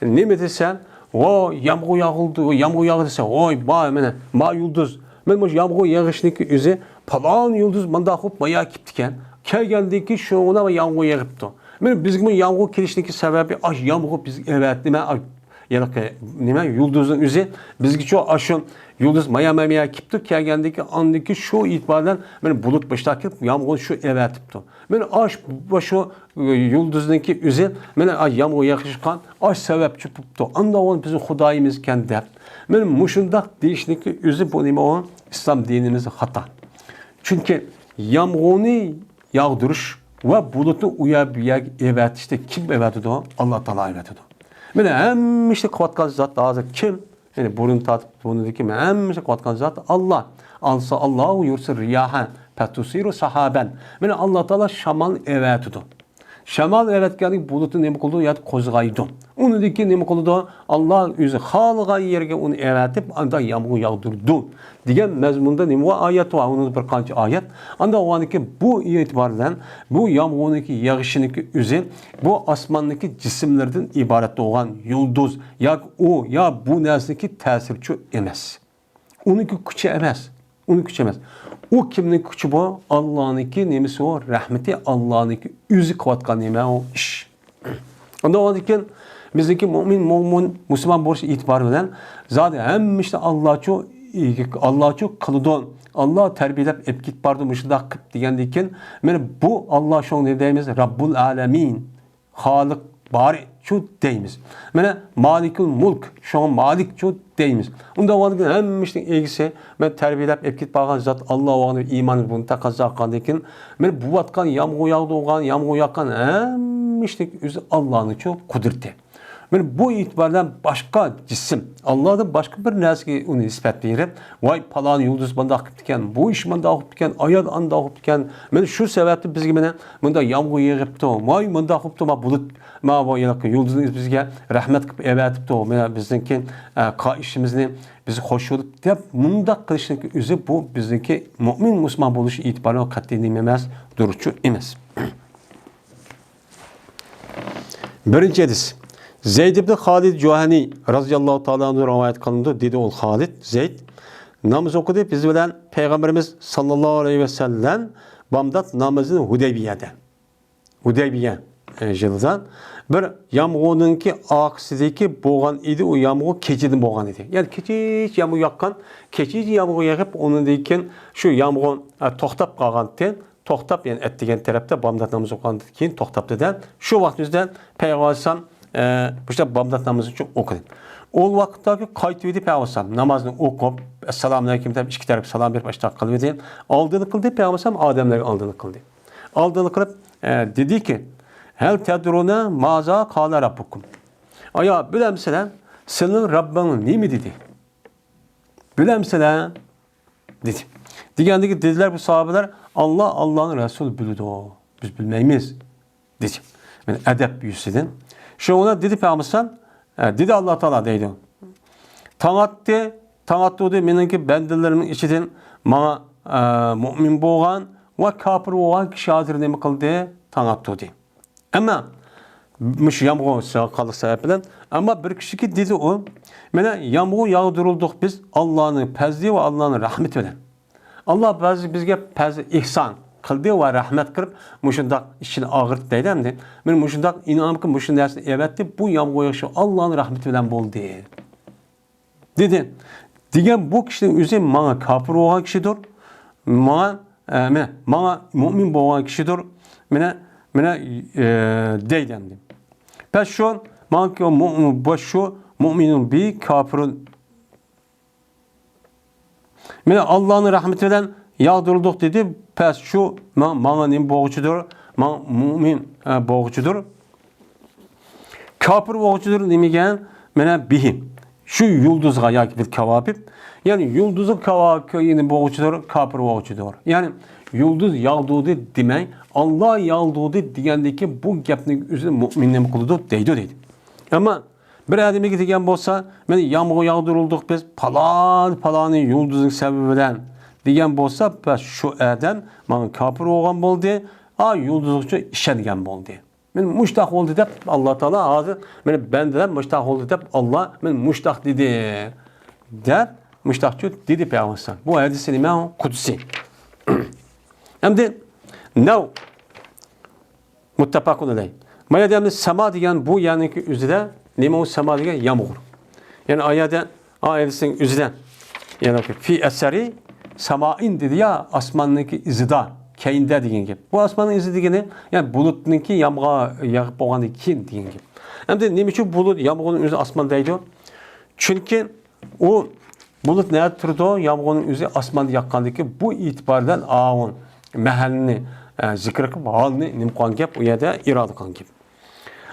نېمە دېسە، ۋو، يامغۇر ياغىلدى، يامغۇر ياغدى دېسە، ۋوي، ما، مانا، ما يۇلدۇز. مانا مۇشۇ يامغۇر يېغىشنىڭكى ئۆزى پالان يۇلدۇز مۇنداق قىلىپ بايا كېپتىكەن. كەلگەندىن كېيىن شۇنىڭغا يامغۇر يېغىپتۇ. مانا بىزگىمۇ يامغۇر كېلىشنىڭكى سەۋەبى، ئاش يامغۇر بىزگە ئەۋەتتى. مەن ئاش ھېلىقى نېمە، يۇلدۇزنىڭ ئۆزى بىزگىچۇ ئاشۇ يۇلدۇز مايا مايا كېپتۇ، كەلگەندىن كېيىن، ئاندىن كېيىن شۇ ئېتىبار بىلەن مانا بۇلۇت باشلاپ كېلىپ، يامغۇرنى شۇ ئەۋەتىپتۇ. مانا ئاش، شۇ يۇلدۇزنىڭكى ئۆزى مانا ئاش يامغۇر يېغىشقان، ئاش سەۋەبچى بوپتۇ. ئاندىن بىزنىڭ خۇدايىمىزكەن دەپ. مانا مۇشۇنداق دېيىشنىڭكى ئۆزى بۇ نېمە ئۇ؟ ئىسلام دىنىمىزدا خاتا. چۈنكى يامغۇرنى ياغدۇرۇش ۋە بۇلۇتنى ئۇ يەر بۇ يەرگە ئەۋەتىشنى كىم ئەۋەتىدۇ؟ ئاللا تائالا ئەۋەتىدۇ. مانا ھەممە ئىشنى قىلىۋاتقان زات ھازىر كىم؟ يەنى بۇرۇن تارتىپ بۇرۇندىكى ھەممە ئىشنى قىلىۋاتقان زات ئاللا. ئالسا ئاللاھۇ يۇرسىل رىياھە پەتۇسىرۇ ساھابەن. مانا ئاللا تائالا شامالنى ئەۋەتىدۇ. شامال ئەۋەتكەندىن بۇلۇتنى نېمە قىلىدۇ؟ يا قوزغايدۇ. ئۇنىڭدىن كېيىن نېمە قىلىدۇ؟ ئاللا ئۆزى خالىغان يەرگە ئۇنى ئەۋەتىپ، ئاندا يامغۇر ياغدۇرىدۇ دېگەن مەزمۇندا نېمە بار؟ ئايەت بار. ئۇنىڭدا بىر قانچە ئايەت. ئاندا ئۇنىڭدىن كېيىن بۇ ئېتىبار بىلەن بۇ يامغۇرنىڭكى يېغىشىنىڭكى ئۆزى بۇ ئاسماننىڭكى جىسىملىرىدىن ئىبارەت بولغان يۇلدۇز ياكى ئۇ يا بۇ نەرسىنىڭكى تەسىرىچۇ ئەمەس. ئۇنىڭكى كۈچى ئەمەس. ئۇنىڭ كۈچى ئەمەس. ئۇ كىمنىڭ كۈچى بۇ؟ ئاللانىڭكى نېمىسى ئۇ؟ رەھمىتى، ئاللانىڭكى ئۆزى قىلىۋاتقان نېمە ئۇ ئىش. ئۇنداق بولغاندىكىن بىزنىڭكى مۆمىن، مۆمىن، مۇسۇلمان بولۇش ئېتىبارى بىلەن زادى ھەممە ئىشنى ئاللاچۇ، ئاللاچۇ قىلىدۇ. ئاللا تەربىيەلەپ ئېلىپ كېتىپ بارىدۇ، مۇشۇنداق قىلىپ دېگەندىن كېيىن، مانا بۇ ئاللا شۇڭا نېمە دەيمىز؟ رەببۇل ئالەمىن. خالىق بارىچۇ دەيمىز. مانا مالىكۇل مۇلك، شۇڭا مالىكچۇ دەيمىز. ئۇنداق بولغاندىكىن ھەممە ئىشنىڭ ئىگىسى، مانا تەربىيەلەپ ئېلىپ كېتىپ بارغان زات ئاللا بولغان ئىمان بۇنى تەقەززا قىلغاندىكىن، مانا بوۋاتقان يامغۇر ياغدۇرغان، يامغۇر ياغقان ھەممە ئىشنىڭ ئۆزى ئاللانىڭچۇ قۇدرىتى. مانا بۇ ئېتىبار بىلەن باشقا جىسىم، ئاللادىن باشقا بىر نەرسىگە ئۇنى نىسبەت بېرىپ، ۋاي، پالان يۇلدۇز مۇنداق قىپتىكەن، بۇ ئىش مۇنداق بوپتىكەن، ئايال ئانداق بوپتىكەن، مانا شۇ سەۋەبتىن بىزگە مانا مۇنداق يامغۇر يېغىپتۇ، ۋاي، مۇنداق بوپتۇ، ما بۇلۇت، ما بۇ يۇلدۇزنى بىزگە رەھمەت قىلىپ ئەۋەتىپتۇ، مانا بىزنىڭكى، ئە، قائىشىمىزنى بىز خوش بولۇپ دەپ مۇنداق قىلىشنىڭ ئۆزى بۇ بىزنىڭكى مۆمىن مۇسۇلمان بولۇش ئېتىبارى قەتئىي نېمە ئەمەس، دۇرۇسچۇ ئەمەس. بىرىنچى ھەدىس. زەيد ئىبن خالىد جۇھەنى رازىياللاھۇ تائالا ئەنھۇ رىۋايەت قىلىنىدۇ. دېدى ئۇ خالىد، زەيد ناماز ئوقۇدى بىز بىلەن پەيغەمبىرىمىز ساللاللاھۇ ئەلەيھى ۋەسەللەم بامدات نامىزىنى ھۇدەيبىيەدە. ھۇدەيبىيە، ئە، يىلىدا بىر يامغۇرنىڭكى ئارقىسىدىكى بولغان ئىدى، ئۇ يامغۇر كېچىدىن بولغان ئىدى. يەنى كېچىچە يامغۇر ياغقان، كېچىچە يامغۇر يېغىپ، ئۇنىڭدىن كېيىن شۇ يامغۇر، ئە، توختاپ قالغانتى، توختاپ، يەنى ئەتىگەن تەرەپتە بامدات نامىزى ئوقۇغاندىن كېيىن توختاپتىدە، شۇ ۋاقىت ئۆزىدە پەيغەمبەر ئەلەيھىسسالام، ئە، مۇشۇنداق بامدات نامىزىنى ئوقۇدى. ئۇ ۋاقىتتاكى قايتىۋىدى پەيغەمبەر ئەلەيھىسسالام نامازنى ئوقۇپ، ئەسسالامۇ ئەلەيكۇم دەپ ئىككى تەرەپكە سالام بېرىپ ئاشۇنداق قىلىۋىدى. ئالدىنى قىلدى پەيغەمبەر ئەلەيھىسسالام، ئادەملەرگە ئالدىنى قىلدى. ئالدىنى قىلىپ، ئە، دېدىكى، ھەل تەدرۇنە مازا قالە رەببۇكۇم. ئايا، بىلەمسىلەر، سىلىنىڭ رەببىڭ نېمە دېدى؟ بىلەمسىلەر؟ دېدى. دېگەندىكى دېدىلەر بۇ ساھابىلەر، ئاللا، ئاللانىڭ رەسۇلى بىلىدۇ. بىز بىلمەيمىز. دېدى. مانا ئەدەپ يۈزىسىدىن. شۇڭا دېدى پەيغەمبەر، ئە، دېدى ئاللا تائالا دەيدۇ. تاڭ ئاتتى، تاڭ ئاتتۇردى مېنىڭكى بەندىلىرىمنىڭ ئىچىدىن ماڭا، ئە، مۆمىن بولغان ۋە كاپىر بولغان كىشى ھازىر نېمە قىلدى؟ تاڭ ئاتتۇردى. ئەمما مۇشۇ يامغۇر سىغىققانلىق سەۋەب بىلەن، ئەمما بىر كىشىكى دېدى ئۇ، مانا يامغۇر ياغدۇرۇلدۇق بىز ئاللانىڭ پەزلى ۋە ئاللانىڭ رەھمىتى بىلەن. ئاللا بەزى بىزگە پەزلى ئېھسان قىلدى ۋە رەھمەت قىلىپ، مۇشۇنداق ئىچىنى ئاغرىتتى دەيدۇ ئەمدى. مانا مۇشۇنداق ئىنئام قىلىپ، مۇشۇ نەرسىنى ئەۋەتتى، بۇ يامغۇر يېغىشى ئاللانىڭ رەھمىتى بىلەن بولدى. دېدى. دېگەن بۇ كىشىنىڭ ئۆزى ماڭا كاپىر بولغان كىشىدۇر. ماڭا، ئە، مانا، ماڭا مۆمىن بولغان كىشىدۇر. مانا، مانا، ئە، دەيدۇ ئەمدى. پەس شۇ، ماڭا مۇ-، بۇ شۇ مۆمىنۇن بى كاپىرۇن. مانا ئاللانىڭ رەھمىتى بىلەن ياغدۇرۇلدۇق دېدى. پەس شۇ ما-، ماڭا نېمە بولغۇچىدۇر؟ ماڭا مۆمىن، ئە، بولغۇچىدۇر. كاپىر بولغۇچىدۇر نېمىگە؟ مانا بىھى. شۇ يۇلدۇزغا ياكى بىر كاۋاكىب. يەنى يۇلدۇزغا كاۋاكىب بولغۇچىدۇر، كاپىر بولغۇچىدۇر. يەنى يۇلدۇز ياغدۇردى دېمەي، ئاللا ياغدۇردى دېگەندىكى بۇ گەپنىڭ ئۆزىنى مۆمىن نېمە قىلىدۇ دەيدۇ دەيدۇ. ئەمما بىر ئادەمگە دېگەن بولسا، مانا يامغۇر ياغدۇرۇلدۇق بىز، پالان، پالانى يۇلدۇزنىڭ سەۋەبى بىلەن دېگەن بولسا، بەس شۇ ئادەم مانا كاپىر بولغان بولدى، ئا يۇلدۇزغىچۇ ئىشەنگەن بولدى. مانا مۇشتاق بولدى دەپ ئاللا تائالا ھازىر، مانا بەندىلەر مۇشتاق بولدى دەپ ئاللا، مانا مۇشتاق دېدى دەپ، مۇشتاقچۇ دېدى پەيغەمبەر. بۇ ھەدىسى نېمە؟ قۇدسىي. ئەمدى نەۋ مۇتتەپەقۇن ئەلەيھ. ما يەردە ئەمدى سەما دېگەن بۇ يەرنىڭكى ئۆزىدە نېمە ئۇ سەما دېگەن؟ يامغۇر. يەنى ئا يەردە، ئا ھەدىسنىڭ ئۆزىدە، يەنى فى ئەسەرى سەمائىن دېدى يا، ئاسماننىڭكى ئىزىدا، كەينىدە دېگەن گەپ. بۇ ئاسماننىڭ ئىزى دېگىنى، يەنى بۇلۇتنىڭكى يامغا يېغىپ بولغاندىن كېيىن دېگەن گەپ. ئەمدى نېمە ئۈچۈن بۇلۇت يامغۇرنىڭ ئۆزى ئاسمان دەيدۇ؟ چۈنكى ئۇ بۇلۇت نەدە تۇرىدۇ؟ يامغۇرنىڭ ئۆزى ئاسماندا ياغقاندىكى بۇ ئېتىبار بىلەن ئاۋۇ مەھەلنى، ئە، زىكىر قىلىپ، ھالنى نېمە قىلغان گەپ، ئۇ يەردە ئىرادە قىلغان گەپ.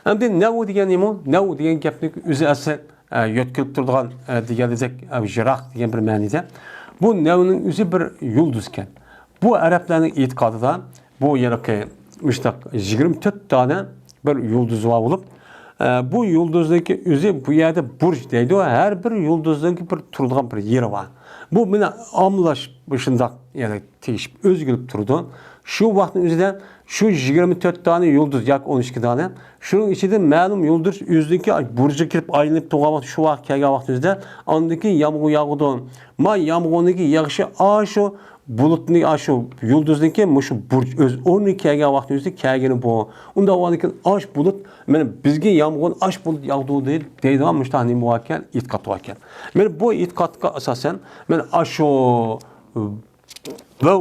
ئەمدى نەۋ دېگەن نېمە؟ نەۋ دېگەن گەپنىڭ ئۆزى ئەسلى، ئە، يۆتكىلىپ تۇرىدىغان، ئە، دېگەنلىدەك، ئە، يىراق دېگەن بىر مەنىدە. بۇ نەۋنىڭ ئۆزى بىر يۇلدۇزكەن. بۇ ئەرەبلەرنىڭ ئېتىقادىدا بۇ ھېلىقى مۇشۇنداق يىگىرمە تۆت دانە بىر يۇلدۇز بار بولۇپ، ئە، بۇ يۇلدۇزنىڭكى ئۆزى بۇ يەردە بۇرج دەيدۇ، ھەر بىر يۇلدۇزنىڭكى بىر تۇرىدىغان بىر يېرى بار. بۇ مانا ئاملاش مۇشۇنداق، يەنى تېگىشىپ ئۆزگىرىپ تۇرىدۇ. شۇ ۋاقىتنىڭ ئۆزىدە شۇ يىگىرمە تۆت دانە يۇلدۇز ياكى ئون ئىككى دانە، شۇنىڭ ئىچىدىن مەلۇم يۇلدۇز ئۆزىنىڭكى بۇرجىغا كىرىپ ئايلىنىپ تۇرغان ۋاقتى، شۇ ۋاقىت كەلگەن ۋاقىتنىڭ ئۆزىدە ئاندىن كېيىن يامغۇر ياغىدۇ. ما يامغۇرنىڭكى يېغىشى ئاشۇ بۇلۇتنى، ئاشۇ يۇلدۇزنىڭكى مۇشۇ بۇرج ئۆز ئورنىغا كەلگەن ۋاقىتنىڭ ئۆزىدە كەلگىنى بۇ. ئۇنداق بولغاندىكىن ئاش بۇلۇت، مانا بىزگە يامغۇرنى ئاش بۇلۇت ياغدۇردى دەيدىغان مۇشۇنداق نېمە باركەن، ئېتىقاد باركەن. مانا بۇ ئېتىقادقا ئاساسەن، مانا ئاشۇ ۋەۋ،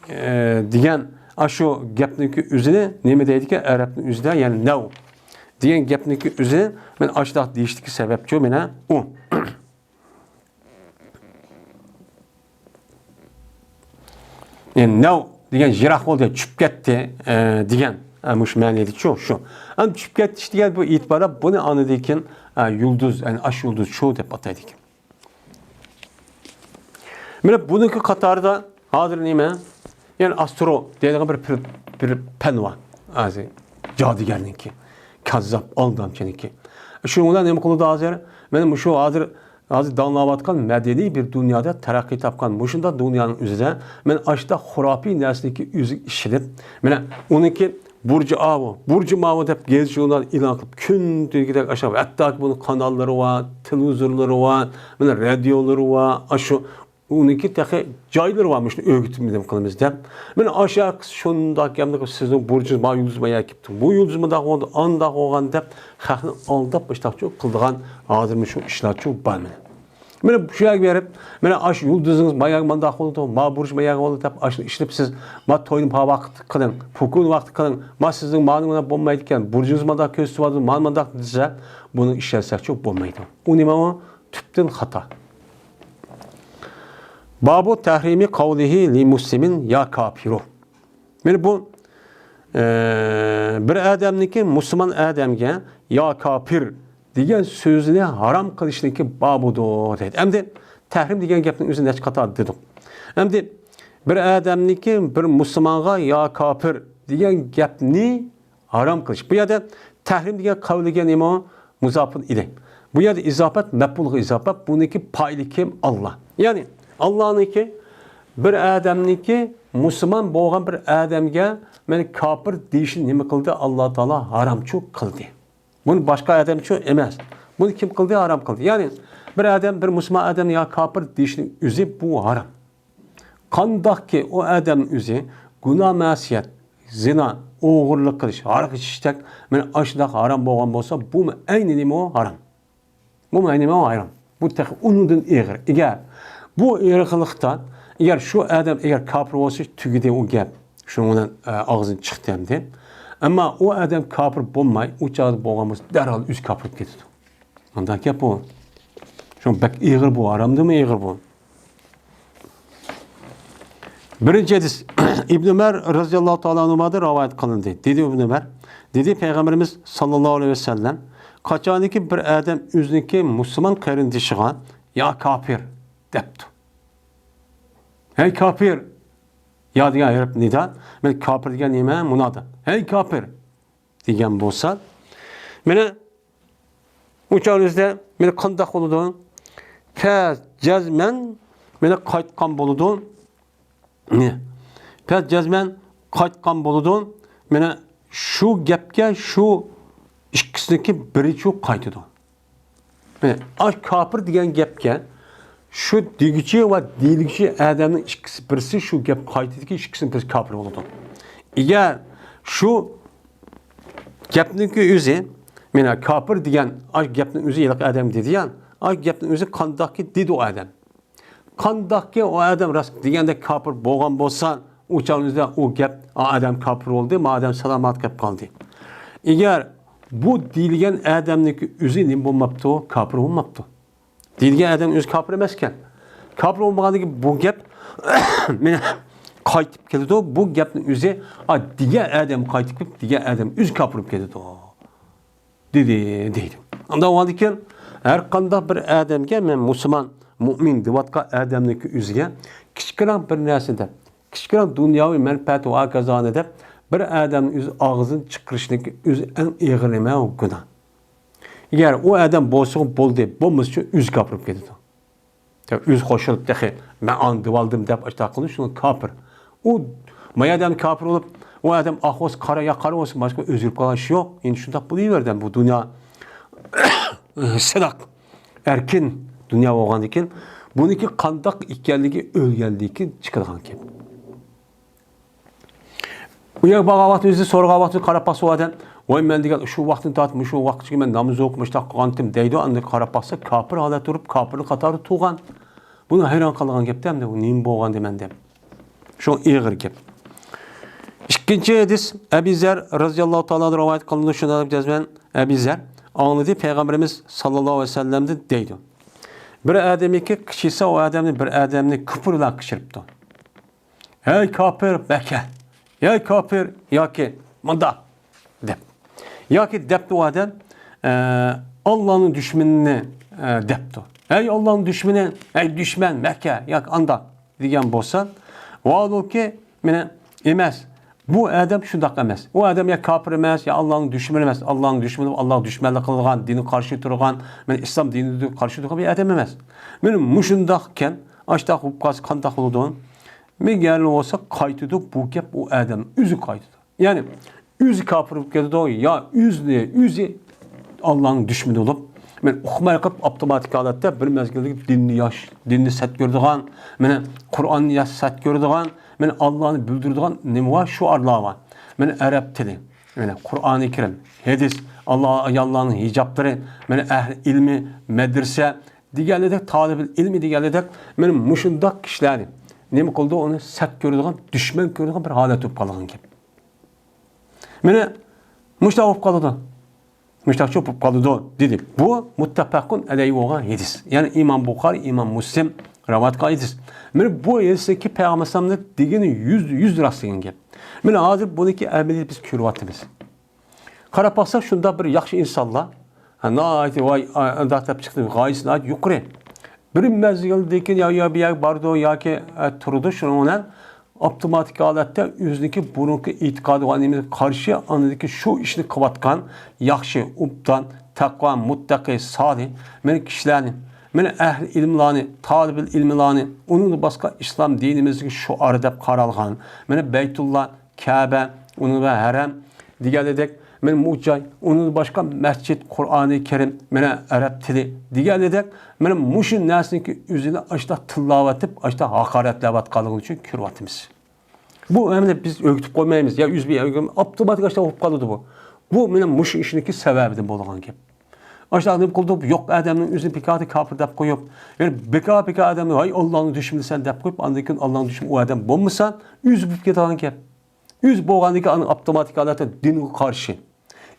ئە، دېگەن ئاشۇ گەپنىڭكى ئۆزىنى نېمە دەيدىكەن؟ ئەرەبنىڭ ئۆزىدە، يەنى نەۋ دېگەن گەپنىڭكى ئۆزىنى مانا ئاشۇنداق دېيىشتىكى سەۋەبچۇ مانا ئۇ. يەنى نەۋ دېگەن يىراق بولدى، چۈشۈپ كەتتى، ئە، دېگەن. ئە، مۇشۇ مەنىدىچۇ، شۇ. ئەمدى چۈشۈپ كەتتى دېگەن بۇ ئېتىباردا بۇنى ئاندىن كېيىن، ئە، يۇلدۇز، يەنى ئاش يۇلدۇز شۇ دەپ ئاتايدىكەن. مانا بۇنىڭكى قاتارىدا ھازىر نېمە؟ يەنى ئاسترو دەيدىغان بىر، بىر، بىر پەن بار. ھازىر جادۇگەرنىڭكى، كاززاپ، ئالدامچىنىڭكى. شۇنىڭ بىلەن نېمە قىلىدۇ ھازىر؟ مانا مۇشۇ ھازىر، ھازىر داڭلاۋاتقان مەدەنىي بىر دۇنيادا تەرەققىي تاپقان مۇشۇنداق دۇنيانىڭ ئۆزىدە مانا ئاشۇنداق خۇراپىي نەرسىنىڭكى ئۆزىگە ئىشىنىپ، مانا ئۇنىڭكى بۇرجى ئاۋۇ، بۇرجى ماۋۇ دەپ گېزىت ژۇرنال ئېلان قىلىپ، كۈندە دېگۈدەك ئاشۇ، ھەتتاكى بۇنىڭ قاناللىرى بار، تېلېۋىزورلىرى بار، مانا رادىيولىرى بار، ئاشۇ ئۇنىڭكى تېخى جايلىرى بار، مۇشۇنى ئۆگىتىپ نېمە قىلىمىز دەپ. مانا ئاشۇ شۇنداق گەپنى قىلىپ، سىزنىڭ بۇرجىڭىز ما يۇلدۇز ما يەرگە كېلىپتۇ، بۇ يۇلدۇز مۇنداق بولدى، ئانداق بولغان دەپ خەقنى ئالداپ مۇشۇنداقچۇ قىلىدىغان ھازىر مۇشۇ ئىشلارچۇ بار مانا. مانا شۇ يەرگە بېرىپ، مانا ئاشۇ يۇلدۇزىڭىز ما يەرگە مۇنداق بولىدۇ، ما بۇرج ما يەرگە بولىدۇ دەپ ئاشۇنى ئىشلىتىپ سىز ما توينى پا ۋاقىتتا قىلىڭ، پوكۇن ۋاقىتتا قىلىڭ، ما سىزنىڭ مانىڭ بولمايدىكەن، بۇرجىڭىز مۇنداق كۆرسىتىۋاتىدۇ، مانا مۇنداق دېسە، بۇنى ئىشلەتسەكچۇ بولمايدۇ. ئۇ نېمە ئۇ؟ تۈپتىن خاتا. بابۇ تەھرىمى قەۋلىھى لى مۇسلىمىن يا كاپىرۇ. مانا بۇ، ئە، بىر ئادەمنىڭكى مۇسۇلمان ئادەمگە يا كاپىر دېگەن سۆزنى ھارام قىلىشنىڭكى بابىدۇر دەيدۇ. ئەمدى تەھرىم دېگەن گەپنىڭ ئۆزى نەچچە قاتار دېدۇق. ئەمدى بىر ئادەمنىڭكى بىر مۇسۇلمانغا يا كاپىر دېگەن گەپنى ھارام قىلىش. بۇ يەردە تەھرىم دېگەن قەۋلىگە نېمە؟ مۇزاپۇن ئىلەي. بۇ يەردە ئىزاپەت، مەپئۇلغا ئىزاپەت، بۇنىڭكى پائىلى كىم؟ ئاللا. يەنى ئاللانىڭكى بىر ئادەمنىڭكى مۇسۇلمان بولغان بىر ئادەمگە مانا كاپىر دېيىشنى نېمە قىلدى؟ ئاللا تائالا ھارامچۇ قىلدى. بۇنى باشقا ئادەمچۇ ئەمەس. بۇنى كىم قىلدى؟ ھارام قىلدى. يەنى بىر ئادەم بىر مۇسۇلمان ئادەمنى يا كاپىر دېيىشنىڭ ئۆزى بۇ ھارام. قانداقكى ئۇ ئادەمنىڭ ئۆزى گۇناھ مەسىيەت، زىنا، ئوغرىلىق قىلىش، ھاراق ئىچىشتەك مانا ئاشۇنداق ھارام بولغان بولسا، بۇمۇ ئەينى نېمە ئۇ؟ ھارام. بۇمۇ ئەينى نېمە ئۇ؟ ھارام. بۇ تېخى ئۇنىڭدىن ئېغىر. ئەگەر بۇ ئېغىرلىقتا، ئەگەر شۇ ئادەم ئەگەر كاپىر بولسا، تۈگىدى ئۇ گەپ. شۇنىڭ بىلەن، ئە، ئاغزىدىن چىقتى ئەمدى. ئەمما ئۇ ئادەم كاپىر بولماي، ئۇ چاغدا بولغان بولسا، دەرھال ئۆزى كاپىر بولۇپ كېتىدۇ. قانداق گەپ بۇ؟ شۇ بەك ئېغىر بۇ، ھارامدىنمۇ ئېغىر بۇ. بىرىنچى ھەدىس ئىبن ئۆمەر رەزىياللاھۇ تائالا ئەنھۇمادىن رىۋايەت قىلىندى. دېدى ئىبن ئۆمەر، دېدى پەيغەمبىرىمىز ساللاللاھۇ ئەلەيھى ۋەسەللەم، قاچانكى بىر ئادەم ئۆزىنىڭكى مۇسۇلمان قېرىندىشىغا يا كاپىر دەپتۇ. ھەي كاپىر! يا دېگەن ھەرپ نىدا، مەن كاپىر دېگەن نېمە؟ مۇنادا. ھەي كاپىر! دېگەن بولسا، مانا ئۇ چاغىمىزدا مانا قانداق بولىدۇ؟ پەس جەزمەن مانا قايتقان بولىدۇ. نى. پەس جەزمەن قايتقان بولىدۇ. مانا شۇ گەپكە شۇ ئىككىسىنىڭكى بىرىچۇ قايتىدۇ. مانا ئاش كاپىر دېگەن گەپكە شۇ دېگۈچى ۋە دېيىلگۈچى ئادەمنىڭ ئىككىسى بىرسى شۇ گەپ قايتىدىكى ئىككىسىنىڭ بىرسى كاپىر بولىدۇ. ئەگەر شۇ گەپنىڭكى ئۆزى، مانا كاپىر دېگەن ئاش گەپنىڭ ئۆزى ھېلىقى ئادەم دېدى يا، ئاش گەپنىڭ ئۆزى قانداقكى دېدى ئۇ ئادەم. قانداقكى ئۇ ئادەم راست دېگەندەك كاپىر بولغان بولسا، ئۇ چاغنىڭدا ئۇ گەپ، ئا ئادەم كاپىر بولدى، ما ئادەم سالامەت قېلىپ قالدى. ئەگەر بۇ دېيىلگەن ئادەمنىڭكى ئۆزى نېمە بولماپتۇ؟ كاپىر بولماپتۇ. دېيىلگەن ئادەم ئۆزى كاپىر ئەمەسكەن. كاپىر بولمىغاندىن كېيىن بۇ گەپ، مانا قايتىپ كېلىدۇ. بۇ گەپنىڭ ئۆزى، ئا، دېگەن ئادەم قايتىپ كېلىپ، دېگەن ئادەم ئۆزى كاپىر بولۇپ كېتىدۇ. دېدى، دەيدۇ. ئانداق بولغاندىكىن، ھەر قانداق بىر ئادەمگە، مەن مۇسۇلمان، مۇئمىن دەۋاتقان ئادەمنىڭكى ئۆزىگە كىچىككىنە بىر نەرسە دەپ، كىچىككىنە دۇنياۋى مەنپەئەت ۋە ھاكازانى دەپ، بىر ئادەمنىڭ ئۆزى ئاغزىنى چىقىرىشنىڭكى ئۆزى ئەڭ ئېغىر نېمە؟ ئۇ گۇناھ. ئەگەر ئۇ ئادەم بولسىغۇ بولدى، بولمىسىچۇ ئۆزى كاپىر بولۇپ كېتىدۇ. ئۆزى قوشۇلۇپ تېخى، مەن ئاندىن دېۋالدىم دەپ ئاشۇنداق قىلىش، شۇ كاپىر. ئۇ ما ئادەم كاپىر بولۇپ، ئۇ ئادەم ئاق بولسا، قارا يا قارا بولسا، باشقا ئۆزگىرىپ قالغان ئىش يوق. ئەمدى شۇنداق بولۇۋېرىدۇ بۇ دۇنيا. سىداق، ئەركىن دۇنيا بولغاندىكىن، بۇنىڭكى قانداق ئىكەنلىكى ئۆلگەندىكىن چىقىدىغان گەپ. ئۇ يەرگە بارغان ۋاقتىمىزدا، سورىغان ۋاقتىمىزدا قاراپ باقسا ئۇ ئادەم، ۋاي، مەن دېگەن شۇ ۋاقىتتىن تارتىپ مۇشۇ ۋاقىتقىچە مەن ناماز ئوقۇپ مۇشۇنداق قىلغانتىم دەيدۇ، ئاندىن قاراپ باقسا كاپىر ھالەتتە تۇرۇپ، كاپىرنىڭ قاتارىدا تۇرغان. بۇنىڭ ھەيران قالىدىغان گەپتە ئەمدى، ئۇ نېمە بولغان دېمەن دەپ. شۇ ئېغىر گەپ. ئىككىنچى ھەدىس ئەبى زەر رەزىياللاھۇ تائالا ئەنھۇ رىۋايەت قىلىنىدۇ، شۇنداق دەپ جەزمەن ئەبى زەر ئاڭلىدى، پەيغەمبىرىمىز ساللاللاھۇ ئەلەيھى ۋەسەللەمدىن دەيدۇ. بىر ئادەمنىڭكى قىچىسا ئۇ ئادەمنى بىر ئادەمنى كۇپۇر بىلەن قىچىرىپتۇ. ھەي كاپىر، بەكە! ھەي كاپىر! ياكى مۇنداق، دەپ. ياكى دەپتۇ ئۇ ئادەم، ئە، ئاللانىڭ دۈشمىنىنى، ئە، دەپتۇ. «ئەي ئاللانىڭ دۈشمىنى، ئەي دۈشمەن، مەككە ياكى ئانداق» دېگەن بولسا، ۋاھالۇكى، مانا، ئەمەس. بۇ ئادەم شۇنداق ئەمەس. ئۇ ئادەم يا كاپىر ئەمەس، يا ئاللانىڭ دۈشمىنى ئەمەس. ئاللانىڭ دۈشمىنى، ئاللاغا دۈشمەنلىك قىلىدىغان، دىنغا قارشى تۇرىدىغان، مانا، ئىسلام دىنىغا قارشى تۇرىدىغان بىر ئادەم ئەمەس. مانا مۇشۇنداقكەن، ئاشتاق بولۇپ قالسا قانداق بولىدۇ؟ مىگەل بولسا قايتىدۇ، بۇ گەپ ئۇ ئادەم ئۆزى قايتىدۇ. يەنى ئۆزى كاپىر بولۇپ كېتىدۇ، يا ئۆزىنى ئۆزى ئاللانىڭ دۈشمىنى بولۇپ، مەن ئۇقماي قېلىپ، ئاپتوماتىك ھالەتتە بىر مەزگىلدىكى دىننى ياش، دىننى سەت كۆرىدىغان، مانا قۇرئاننى ياش سەت كۆرىدىغان، مانا ئاللانى بىلدۈرىدىغان نېمە بار؟ شوئارلار بار. مانا ئەرەب تىلى، مانا قۇرئانى كەرىم، ھەدىس، ئاللا ئاياللارنىڭ ھىجابلىرى، مانا ئەھلى ئىلمى، مەدرىسە دېگەنلىدەك، تالىبىل ئىلمى دېگەنلىدەك، مانا مۇشۇنداق كىشىلەرنى نېمە قىلىدۇ؟ ئۇنى سەت كۆرىدىغان، دۈشمەن كۆرىدىغان بىر ھالەت بولۇپ قالغان گەپ. مانا مۇشۇنداق بولۇپ قالىدۇ. مۇشۇنداقچە بولۇپ قالىدۇ، دېدى. بۇ مۇتتەپەقۇن ئەلەيھى بولغان ھەدىس. يەنى ئىمام بۇخارى، ئىمام مۇسلىم رىۋايەت قىلغان ھەدىس. مانا بۇ ھەدىستىكى پەيغەمبەر ئەلەيھىسسالامنى دېگىنى يۈز، يۈز راست دېگەن گەپ. مانا ھازىر بۇنىڭكى ئەمەلىيىتى بىز كۆرۈۋاتىمىز. قاراپ باقساق، شۇنداق بىر ياخشى ئىنسانلار، ھە، ناھايىتى ۋاي، ئا-، ئۇنداق دەپ چىقتى، غايىسى ناھايىتى يۇقىرى. بىر مەزگىلدىن كېيىن يا، يا بىر يەرگە بارىدۇ ياكى، ئە، تۇرىدۇ، شۇنىڭ بىلەن ئاپتوماتىك ھالەتتە ئۆزىنىڭكى بۇرۇنقى ئېتىقادىغا نېمىگە قارشى، ئاندىكى شۇ ئىشنى قىلىۋاتقان ياخشى، ئوبدان، تەقۋا، مۇتتەقى، سالىھ، مانا كىشىلەرنى، مانا ئەھلى ئىلىملارنى، تالىبىل ئىلىملارنى، ئۇنىڭدىن باشقا ئىسلام دىنىمىزدىكى شوئار دەپ قارالغان، مانا بەيتۇللا، كەبە، ئۇنىڭ ۋە ھەرەم دېگەنلىدەك، مانا مۇ جاي، ئۇنىڭدىن باشقا مەسچىت، قۇرئانى كەرىم، مانا ئەرەب تىلى دېگەنلىدەك، مانا مۇشۇ نەرسىنىڭكى ئۆزىنى ئاشۇنداق تىللاۋېتىپ، ئاشۇنداق ھاقارەتلەۋاتقانلىقى ئۈچۈن كۆرۈۋاتىمىز. بۇ ئەمدى بىز ئۆگىتىپ قويمايمىز، يا ئۆزى بىر ئاپتوماتىك ئاشۇنداق بولۇپ قالىدۇ بۇ. بۇ مانا مۇشۇ ئىشنىڭكى سەۋەبىدىن بولغان گەپ. ئاشۇنداق نېمە قىلدى؟ يوق ئادەمنىڭ ئۆزىنى بىكاردا كاپىر دەپ قويۇپ، يەنى بىكار، بىكار ئادەمنى، ھاي، ئاللانىڭ دۈشمىنىسەن دەپ قويۇپ، ئاندىن كېيىن ئاللانىڭ دۈشمىنى ئۇ ئادەم بولمىسا، ئۆزى بولۇپ كېتىدىغان گەپ. ئۆزى بولغاندىن كېيىن ئاپتوماتىك ھالەتتە دىنغا قارشى،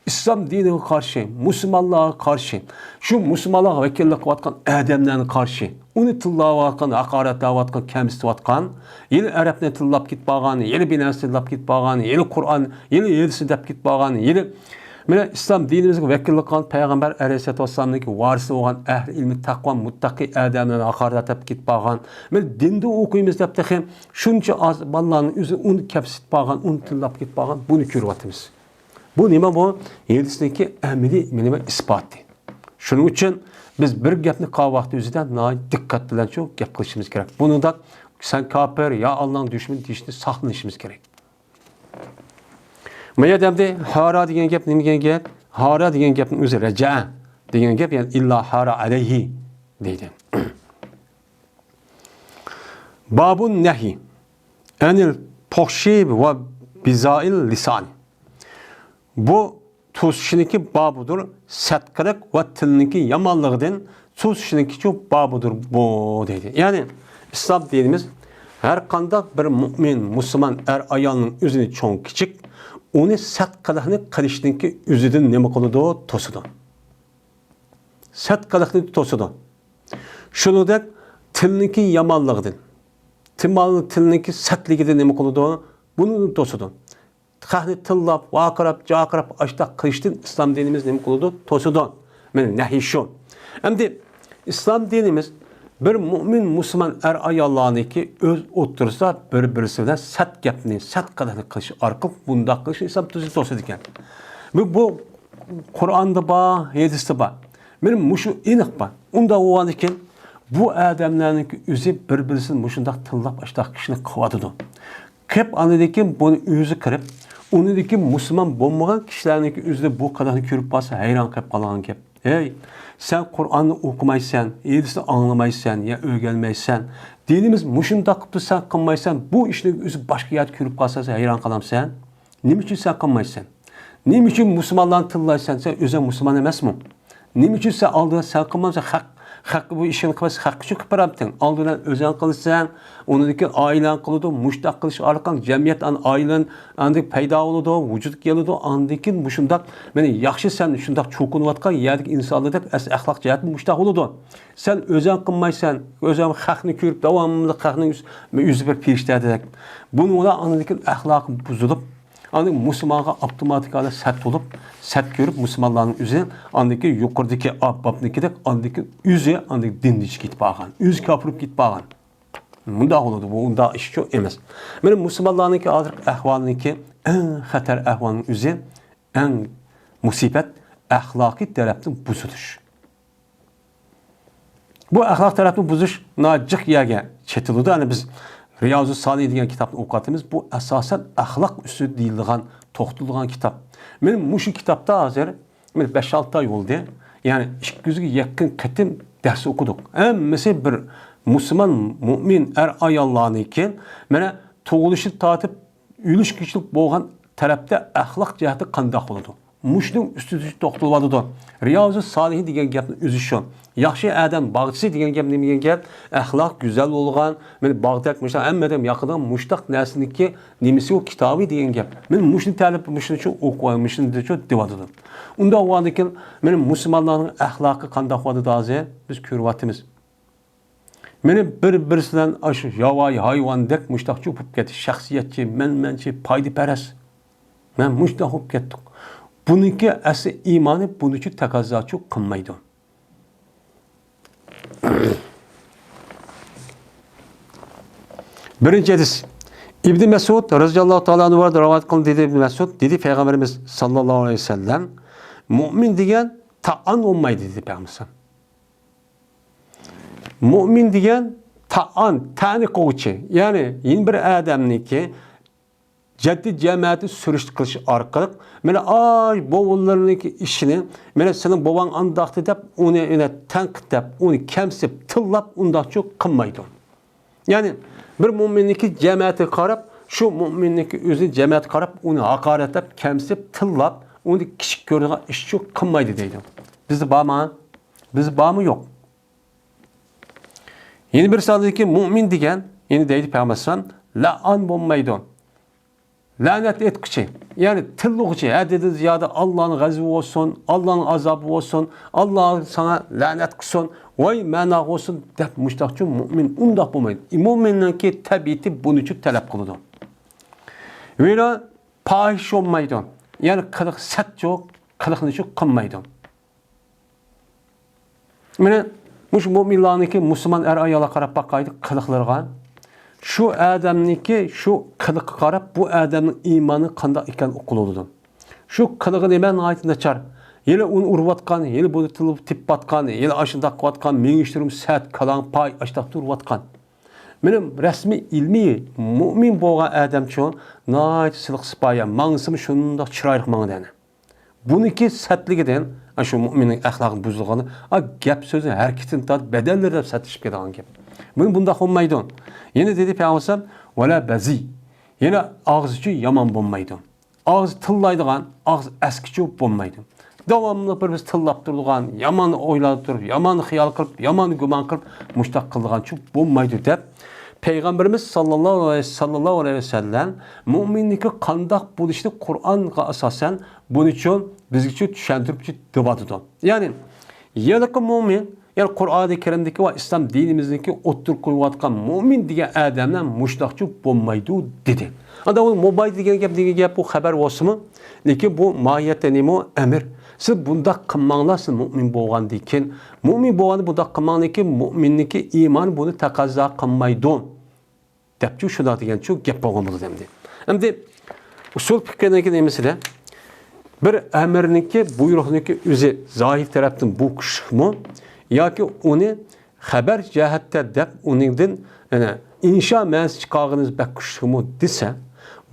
ئىسلام دىنىغا قارشى، مۇسۇلمانلارغا قارشى، شۇ مۇسۇلمانلارغا ۋەكىللىك قىلىۋاتقان ئادەملەرگە قارشى، ئۇنى تىللاۋاتقان، ھاقارەتلەۋاتقان، كەمسىتىۋاتقان، يەنە ئەرەبنى تىللاپ كېتىپ بارغان، يەنە بىر نەرسە تىللاپ كېتىپ بارغان، يەنە قۇرئان، يەنە ھەدىسنى دەپ كېتىپ بارغان، يەنە مانا ئىسلام دىنىمىزگە ۋەكىللىك قىلغان پەيغەمبەر ئەلەيھىسسالاتۇ ۋەسسالامنىڭكى ۋارىسى بولغان ئەھلى ئىلمى، تەقۋا، مۇتتەقى ئادەملەرنى ھاقارەتلەپ كېتىپ بارغان، مانا دىندا ئوقۇيمىز دەپ تېخى شۇنچە ئاز بالىلارنىڭ ئۆزى ئۇنى كەمسىتىپ بارغان، ئۇنى تىللاپ كېتىپ بارغان، بۇنى كۆرۈۋاتىمىز. بۇ نېمە بۇ؟ ھەدىستىكى ئەمەلىي نېمە ئىسپاتى. شۇنىڭ ئۈچۈن بىز بىر گەپنى قىلغان ۋاقتى ئۆزىدە ناھايىتى دىققەت بىلەن شۇ گەپ قىلىشىمىز كېرەك. بۇنىڭدا سەن كاپىر يا ئاللانىڭ دۈشمىنى دېيىشنى ساقلىنىشىمىز كېرەك. ما يەردە ئەمدى ھارا دېگەن گەپ نېمە دېگەن گەپ؟ ھارا دېگەن گەپنىڭ ئۆزى رەجە دېگەن گەپ، يەنى ئىللا ھارا ئەلەيھى دەيدۇ. بابۇن نەھى ئەنىل پۇھشى ۋە بىزائىل لىسانى. بۇ توسۇشنىڭكى بابىدۇر، سەت قىلىق ۋە تىلنىڭكى يامانلىقىدىن توسۇشنىڭكىچۇ بابىدۇر بۇ دەيدۇ. يەنى ئىسلام دىنىمىز ھەر قانداق بىر مۇئمىن، مۇسۇلمان ئەر ئايالنىڭ ئۆزىنى چوڭ كىچىك، ئۇنى سەت قىلىقنى قىلىشنىڭكى ئۆزىدىن نېمە قىلىدۇ؟ توسىدۇ. سەت قىلىقنى توسىدۇ. شۇنىڭدەك تىلنىڭكى يامانلىقىدىن، تىمال-، تىلنىڭكى سەتلىكىدىن نېمە قىلىدۇ؟ بۇنى توسىدۇ. خەقنى تىللاپ، ۋارقىراپ، جارقىراپ، ئاشتاق قىلىشتىن ئىسلام دىنىمىز نېمە قىلىدۇ؟ توسىدۇ. مانا نەھى شۇ. ئەمدى ئىسلام دىنىمىز بىر مۇئمىن مۇسۇلمان ئەر ئاياللارنىڭكى ئۆز ئوتتۇرىسىدا بىر-بىرسى بىلەن سەت گەپنى، سەت قىلىقنى قىلىش ئارقىلىق بۇنداق قىلىشنى ئىسلام تۈزى توسىدىكەن. بۇ، بۇ قۇرئاندا بار، ھەدىستە بار. مانا مۇشۇ ئېنىق بار. ئۇنداق بولغاندىكىن بۇ ئادەملەرنىڭكى ئۆزى بىر-بىرسىنى مۇشۇنداق تىللاپ، ئاشتاق كىشىنى قىلىۋاتىدۇ. قىلىپ ئاندىن كېيىن بۇنى ئۆزى قىلىپ، ئۇنىڭدىن كېيىن مۇسۇلمان بولمىغان كىشىلەرنىڭكى ئۆزىدە بۇ قىلىقنى كۆرۈپ قالسا ھەيران قېلىپ قالغان گەپ. ھەي، سەن قۇرئاننى ئوقۇمايسەن، ھەدىسنى ئاڭلىمايسەن يا ئۆگەنمەيسەن، دىنىمىز مۇشۇنداق قىپتۇ، سەن قىلمايسەن، بۇ ئىشنى ئۆزى باشقا يەردە كۆرۈپ قالسا سەن ھەيران قالامسەن؟ نېمە ئۈچۈن سەن قىلمايسەن؟ نېمە ئۈچۈن مۇسۇلمانلارنى تىللايسەن؟ سەن ئۆزۈڭ مۇسۇلمان ئەمەسمۇ؟ نېمە ئۈچۈن سەن ئالدىدا سەن قىلمامسەن؟ خەق، خەق بۇ ئىشنى قىلماس، خەق ئۈچۈن قىلىپ بېرەمتىڭ؟ ئالدى بىلەن ئۆزۈڭ قىلىسەن، ئۇنىڭدىن كېيىن ئائىلەڭ قىلىدۇ، مۇشۇنداق قىلىش ئارقىلىق جەمئىيەت ئان-، ئائىلەن-، ئاندىن پەيدا بولىدۇ، ۋۇجۇدقا كېلىدۇ، ئاندىن كېيىن مۇشۇنداق، مانا ياخشى سەن شۇنداق چوقۇنۇۋاتقان يەردىكى ئىنسانلاردەك ئەس-، ئەخلاق جەھەتتىن مۇشۇنداق بولىدۇ. سەن ئۆزۈڭ قىلمايسەن، ئۆزۈڭ خەقنى كۆرۈپ داۋاملىق خەقنىڭ يۈز-، يۈزى بىر پېرىشتەدەك. بۇنىڭ بىلەن ئاندىن كېيىن ئەخلاقى بۇزۇلۇپ، ئاندىن مۇسۇلمانغا ئاپتوماتىك ھالدا سەت بولۇپ، سەت كۆرۈپ مۇسۇلمانلارنىڭ ئۆزى، ئاندىن كېيىن يۇقىرىدىكى ئا-، بابنىڭكىدەك، ئاندىن كېيىن ئۆزى، ئاندىن كېيىن دىندىن چىقىپ كېتىپ قالغان، ئۆزى كاپىر بولۇپ كېتىپ قالغان. مۇنداق بولىدۇ، بۇ ئۇنداق ئىشچۇ ئەمەس. مانا مۇسۇلمانلارنىڭكى ھازىرقى ئەھۋالىنىڭكى ئەڭ خەتەر ئەھۋالنىڭ ئۆزى، ئەڭ مۇسىبەت ئەخلاقىي تەرەپتىن بۇزۇلۇش. بۇ ئەخلاق تەرەپنى بۇزۇش ناھايىتى جىق يەرگە چېتىلىدۇ. يەنى بىز رىيازۇ سالىھىن دېگەن كىتابنى ئوقۇۋاتىمىز. بۇ ئاساسەن ئەخلاق ئۈستىدە دېيىلىدىغان، توختىلىدىغان كىتاب. مانا مۇشۇ كىتابتا ھازىر مانا بەش-ئالتە ئاي بولدى. يەنى ئىككى يۈزگە يېقىن قېتىم دەرس ئوقۇدۇق. ھەممىسى بىر مۇسۇلمان مۇئمىن ئەر-ئاياللارنىڭكى مانا تۇغۇلۇشى تارتىپ ئۆلۈشكىچىلىك بولغان تەرەپتە ئەخلاق جەھەتتە قانداق بولىدۇ؟ مۇشۇنىڭ ئۈستىدە توختىلىۋاتىدۇ. رىيازۇ سالىھىن دېگەن گەپنىڭ ئۆزى شۇ. ياخشى ئادەم باغچىسى دېگەن گەپ نېمە دېگەن گەپ؟ ئەخلاق گۈزەل بولغان، مانا باغدەك مۇشۇنداق ھەممە ئادەم ياقىدىغان مۇشۇنداق نەرسىنىڭكى نېمىسى ئۇ كىتابى دېگەن گەپ. مانا مۇشۇنى تەلىپ، مۇشۇنى شۇ ئوقۇۋال، مۇشۇنى شۇ دېۋاتىدۇ. ئۇنداق بولغاندىكىن مانا مۇسۇلمانلارنىڭ ئەخلاقى قانداق بولىدۇ ھازىر؟ بىز كۆرۈۋاتىمىز. مانا بىر-بىرسى بىلەن ئاشۇ ياۋايى ھايۋاندەك مۇشتاقچۇ بولۇپ كەتتى. شەخسىيەتچى، مەنمەنچى، پايدىپەرەس. مانا مۇشتاق بولۇپ كەتتۇق. بۇنىڭكى ئەسلى ئىمانى بۇنىچۇ تەقەززاچۇ قىلمايدۇ. بىرىنچى ھەدىس. ئىبنى مەسئۇد رەزىياللاھۇ تائالا ئەنھۇ رىۋايەت قىلدى، دېدى ئىبنى مەسئۇد، دېدى پەيغەمبىرىمىز ساللاللاھۇ ئەلەيھى ۋەسەللەم، مۇئمىن دېگەن تائان بولمايدۇ، دېدى پەيغەمبىرىمىز. مۇئمىن دېگەن تائان، تەنى قىلغۇچى، يەنى يەنە بىر ئادەمنىڭكى جەددىي جەمەتنى سۈرۈشتە قىلىش ئارقىلىق، مانا ئاي بوۋىلىرىنىڭكى ئىشىنى، مانا سېنىڭ بوۋاڭ ئانداقتى دەپ، ئۇنى يەنە تەنقىدلەپ، ئۇنى كەمسىتىپ، تىللاپ، ئۇنداقچۇ قىلمايدۇ. يەنى بىر مۇئمىننىڭكى جەمەتىگە قاراپ، شۇ مۇئمىننىڭكى ئۆزىنى جەمەتكە قاراپ، ئۇنى ھاقارەتلەپ، كەمسىتىپ، تىللاپ، ئۇنى كىچىك كۆرىدىغان ئىشچۇ قىلمايدۇ دەيدۇ. بىزدە بارمۇ؟ بىزدە بارمۇ؟ يوق. يەنە بىر سادىدىكى مۇئمىن دېگەن، يەنە دەيدۇ پەيغەمبەر ئەلەيھىسسالام، لەئان بولمايدۇ. لەنەت ئېيتقۇچى، يەنى تىللىغۇچى، ھەددىدىن زىيادە ئاللانىڭ غەزىپى بولسۇن، ئاللانىڭ ئازابى بولسۇن، ئاللا ساڭا لەنەت قىلسۇن، ۋاي مەناغا بولسۇن دەپ مۇشتاقچۇ مۇئمىن ئۇنداق بولمايدۇ. مۇئمىننىڭكى تەبىئىتى بۇنىچۇ تەلەپ قىلىدۇ. ۋە پاھىش بولمايدۇ. يەنى قىلىق سەتچۇ، قىلىقنىچۇ قىلمايدۇ. مانا مۇشۇ مۇئمىنلارنىڭكى مۇسۇلمان ئەر-ئاياللارغا قاراپ باقايلى قىلىقلىرىغا. شۇ ئادەمنىڭكى شۇ قىلىققا قاراپ بۇ ئادەمنىڭ ئىمانى قانداق ئىكەنلىكى ئۇقۇلىدۇ. شۇ قىلىقى نېمە ناھايىتى ناچار. ھېلى ئۇنى ئۇرۇۋاتقان، ھېلى بۇنى تىللاپ تېپىۋاتقان، ھېلى ئاشۇنداق قىلىۋاتقان، مېڭىشتۇرۇم سەت، كالاڭ پاي، ئاشتاق تۇرۇۋاتقان. مېنىڭ رەسمىي ئىلمىي مۇئمىن بولغان ئادەمچۇ ناھايىتى سىلىق سىپايە، ماڭسىمۇ شۇنداق چىرايلىق ماڭىدۇ ئەنە. بۇنىڭكى سەتلىكىدىن، ئاشۇ مۇئمىننىڭ ئەخلاقى بۇزۇلغىنى، ئا، گەپ سۆزى ھەرىكىتىدىن تارتىپ بەدەنلىرى دەپ سەتلىشىپ كېتىدىغان گەپ. بۇنى بۇنداق بولمايدۇ. يەنە دېدى پەيغەمبەر ۋەلا بەزى. يەنە ئاغزىچۇ يامان بولمايدۇ. ئاغزى تىللايدىغان، ئاغزى ئەسكىچۇ بولمايدۇ. داۋاملىق بىر بىرسى تىللاپ تۇرىدىغان، يامان ئويلاردا تۇرۇپ، يامان خىيال قىلىپ، يامان گۇمان قىلىپ، مۇشتاق قىلىدىغانچۇ بولمايدۇ دەپ، پەيغەمبىرىمىز ساللاللاھۇ ئەلەيھى، ساللاللاھۇ ئەلەيھى ۋەسەللەم مۇئمىننىڭكى قانداق بولۇشىنى قۇرئانغا ئاساسەن بۇنىچۇ بىزگىچۇ چۈشەندۈرۈپ دېۋاتىدۇ. يەنى، ھېلىقى مۇئمىن، يەنى قۇرئانى كەرىمدىكى ۋە ئىسلام دىنىمىزنىڭكى ئوتتۇرىغا قويۇۋاتقان مۇئمىن دېگەن ئادەملەر مۇشتاقچۇ بولمايدۇ دېدى. ئاندا ئۇ بولمايدۇ دېگەن گەپ، دېگەن گەپ بۇ خەۋەر بولسىمۇ، لېكىن بۇ ماھىيەتتە نېمە ئەمر؟ سىز بۇنداق قىلماڭلار، سىز مۇئمىن بولغاندىن كېيىن، مۇئمىن بولغاندا بۇنداق قىلماڭ، لېكىن مۇئمىننىڭكى ئىمانى بۇنى تەقەززا قىلمايدۇ. دەپچۇ شۇنداق دېگەنچۇ گەپ بولغان بولىدۇ ئەمدى. ئەمدى ئۇسۇل پىقىنىڭكى نېمىسىدە بىر ئەمىرنىڭكى بۇيرۇقنىڭكى ئۆزى زاھىر تەرەپتىن بۇ كۈچلۈكمۇ ياكى ئۇنى خەۋەر جەھەتتە دەپ ئۇنىڭدىن يەنە ئىنشا مەنىسى چىقارغىنىمىز بەك كۈچلۈكمۇ دېسە،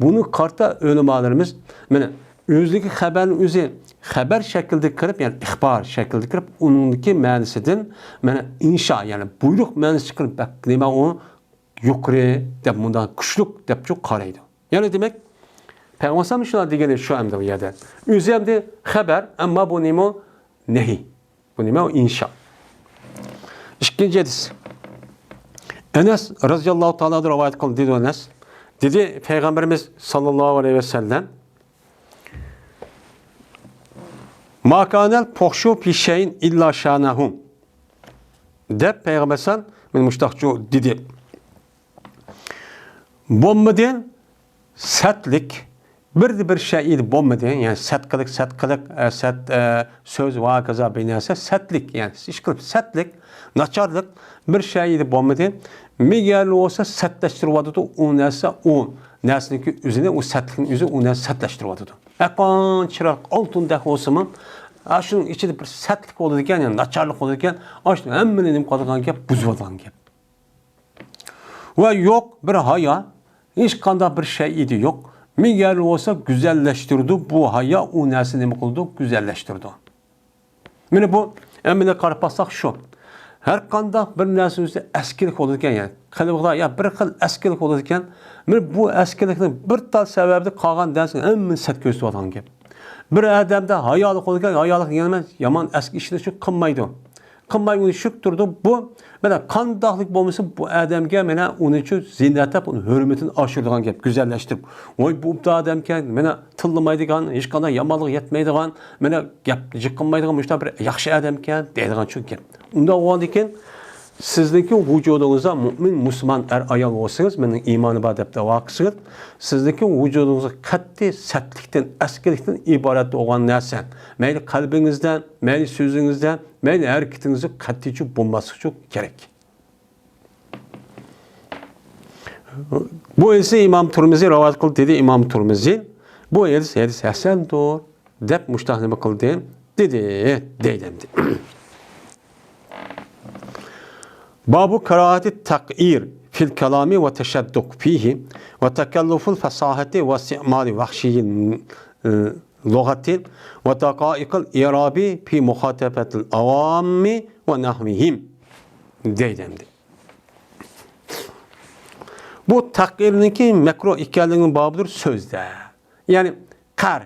بۇنى قارىتا ئۆلىمالىرىمىز مانا ئۆزلۈكى خەۋەرنى ئۆزى خەۋەر شەكلىدە كىرىپ، يەنى ئىخبار شەكلىدە كىرىپ، ئۇنىڭدىكى مەنىسىدىن مانا ئىنشا، يەنى بۇيرۇق مەنىسى چىقىرىپ بەك نېمە ئۇ يۇقىرى دەپ مۇنداق كۈچلۈك دەپچۇ قارايدۇ. يەنى دېمەك، پەيغەمبەر شۇنداق دېگىنى شۇ ئەمدى بۇ يەردە. ئۆزى ئەمدى خەۋەر، ئەمما بۇ نېمە؟ نەھى. بۇ نېمە؟ ئىنشا. ئىككىنچى ھەدىس. ئەنەس رەزىياللاھۇ تائالا ئەنھۇ رىۋايەت قىلدى، دېدى ئەنەس. دېدى، پەيغەمبىرىمىز ساللاللاھۇ ئەلەيھى ۋەسەللەم، ما كانەل پۇھشۇ فى شەيئىن ئىللا شانەھۇ دەپ پەيغەمبەر سەن مانا مۇشتاقچۇ دېدى. بولمىدى سەتلىك بىردە بىر شەيئىدە بولمىدى، يەنى سەت قىلىق، سەت قىلىق، ئە، سەت، ئە، سۆز ۋە ھاكازا بىر نەرسە سەتلىك، يەنى ئىشقىلىپ سەتلىك، ناچارلىق بىر شەيئىدە بولمىدى. مېگەر بولسا سەتلەشتۈرۈۋاتىدۇ ئۇ نەرسە، ئۇ نەرسىنىڭكى ئۆزىنى، ئۇ سەتلىكنىڭ ئۆزى ئۇ نەرسە سەتلەشتۈرۈۋاتىدۇ. ئەقان چىرايلىق ئالتۇندەك بولسىمۇ، ئا، شۇنىڭ ئىچىدە بىر سەتلىك بولىدىكەن، يەنى ناچارلىق بولىدىكەن، ئاشۇ ھەممىنى نېمە قىلىدىغان گەپ، بۇزۇۋاتىدىغان گەپ. ۋە يوق بىر ھايا، ھېچقانداق بىر شەيئىدە يوق. مېگەر بولسا گۈزەللەشتۈرىدۇ، بۇ ھايا ئۇ نەرسىنى نېمە قىلىدۇ، گۈزەللەشتۈرىدۇ. مانا بۇ، ئەمەلىيەتكە قاراپ باقساق شۇ. ھەر قانداق بىر نەرسە ئۈستىدە ئەسكىلىك بولىدىكەن، يەنى قېلىپىدا يا بىر خىل ئەسكىلىك بولىدىكەن. مانا بۇ ئەسكىلىكنىڭ بىر تال سەۋەبىدىن قالغان نەرسىنى ھەممىنى سەت كۆرسىتىۋاتقان گەپ. بىر ئادەمدە ھايالىق بولىدىكەن، ھايالىق دېگەن نېمە؟ يامان ئەسكى ئىشنى شۇ قىلمايدۇ. قىلماي ئۇنى شۈك تۇرىدۇ. بۇ، مانا، قانداقلىق بولمىسۇن، بۇ ئادەمگە، مانا، ئۇنى شۇ زىننەت دەپ، ئۇنى ھۆرمىتىنى ئاشۇرىدىغان گەپ، گۈزەللەشتۈرۈپ. ۋاي، بۇ ئوبدان ئادەمكەن، مانا، تىللىمايدىغان، ھېچقانداق يامانلىق يەتمەيدىغان، مانا، گەپ جىق قىلمايدىغان مۇشۇنداق بىر ياخشى ئادەمكەن دەيدىغان شۇ گەپ. ئۇنداق بولغاندىن كېيىن سىزنىڭكى ۋۇجۇدىڭىزدا مۇئمىن، مۇسۇلمان ئەر-ئايال بولسىڭىز، مېنىڭ ئىمانىم بار دەپ دەۋا قىلسىڭىز، سىزنىڭكى ۋۇجۇدىڭىزغا قەتئىي سەتلىكتىن، ئەسكىلىكتىن ئىبارەت بولغان نەرسە، مەيلى قەلبىڭىزدە، مەيلى سۆزىڭىزدە، مەيلى ھەرىكىتىڭىزدە قەتئىيچۇ بولماسلىقچۇ كېرەك. بۇ ھەدىسنى ئىمام تۇرمىزى رىۋايەت قىلدى، دېدى ئىمام تۇرمىزى. بۇ ھەدىس، ھەدىس ھەسەندۇر، دەپ مۇشتاق نېمە قىلدى؟ دېدى، دەيدۇ ئەمدى. باب كراهة التقعير في الكلام والتشدق فيه وتكلف الفصاحة واستعمال وحشي اللغة ودقائق الإعراب في مخاطبة العوام ونحوهم دەيدۇ ئەمدى. بۇ تەقئىرنىڭكى مەكرۇھ ئىكەنلىكىنىڭ بابىدۇر سۆزدە. يەنى قەر،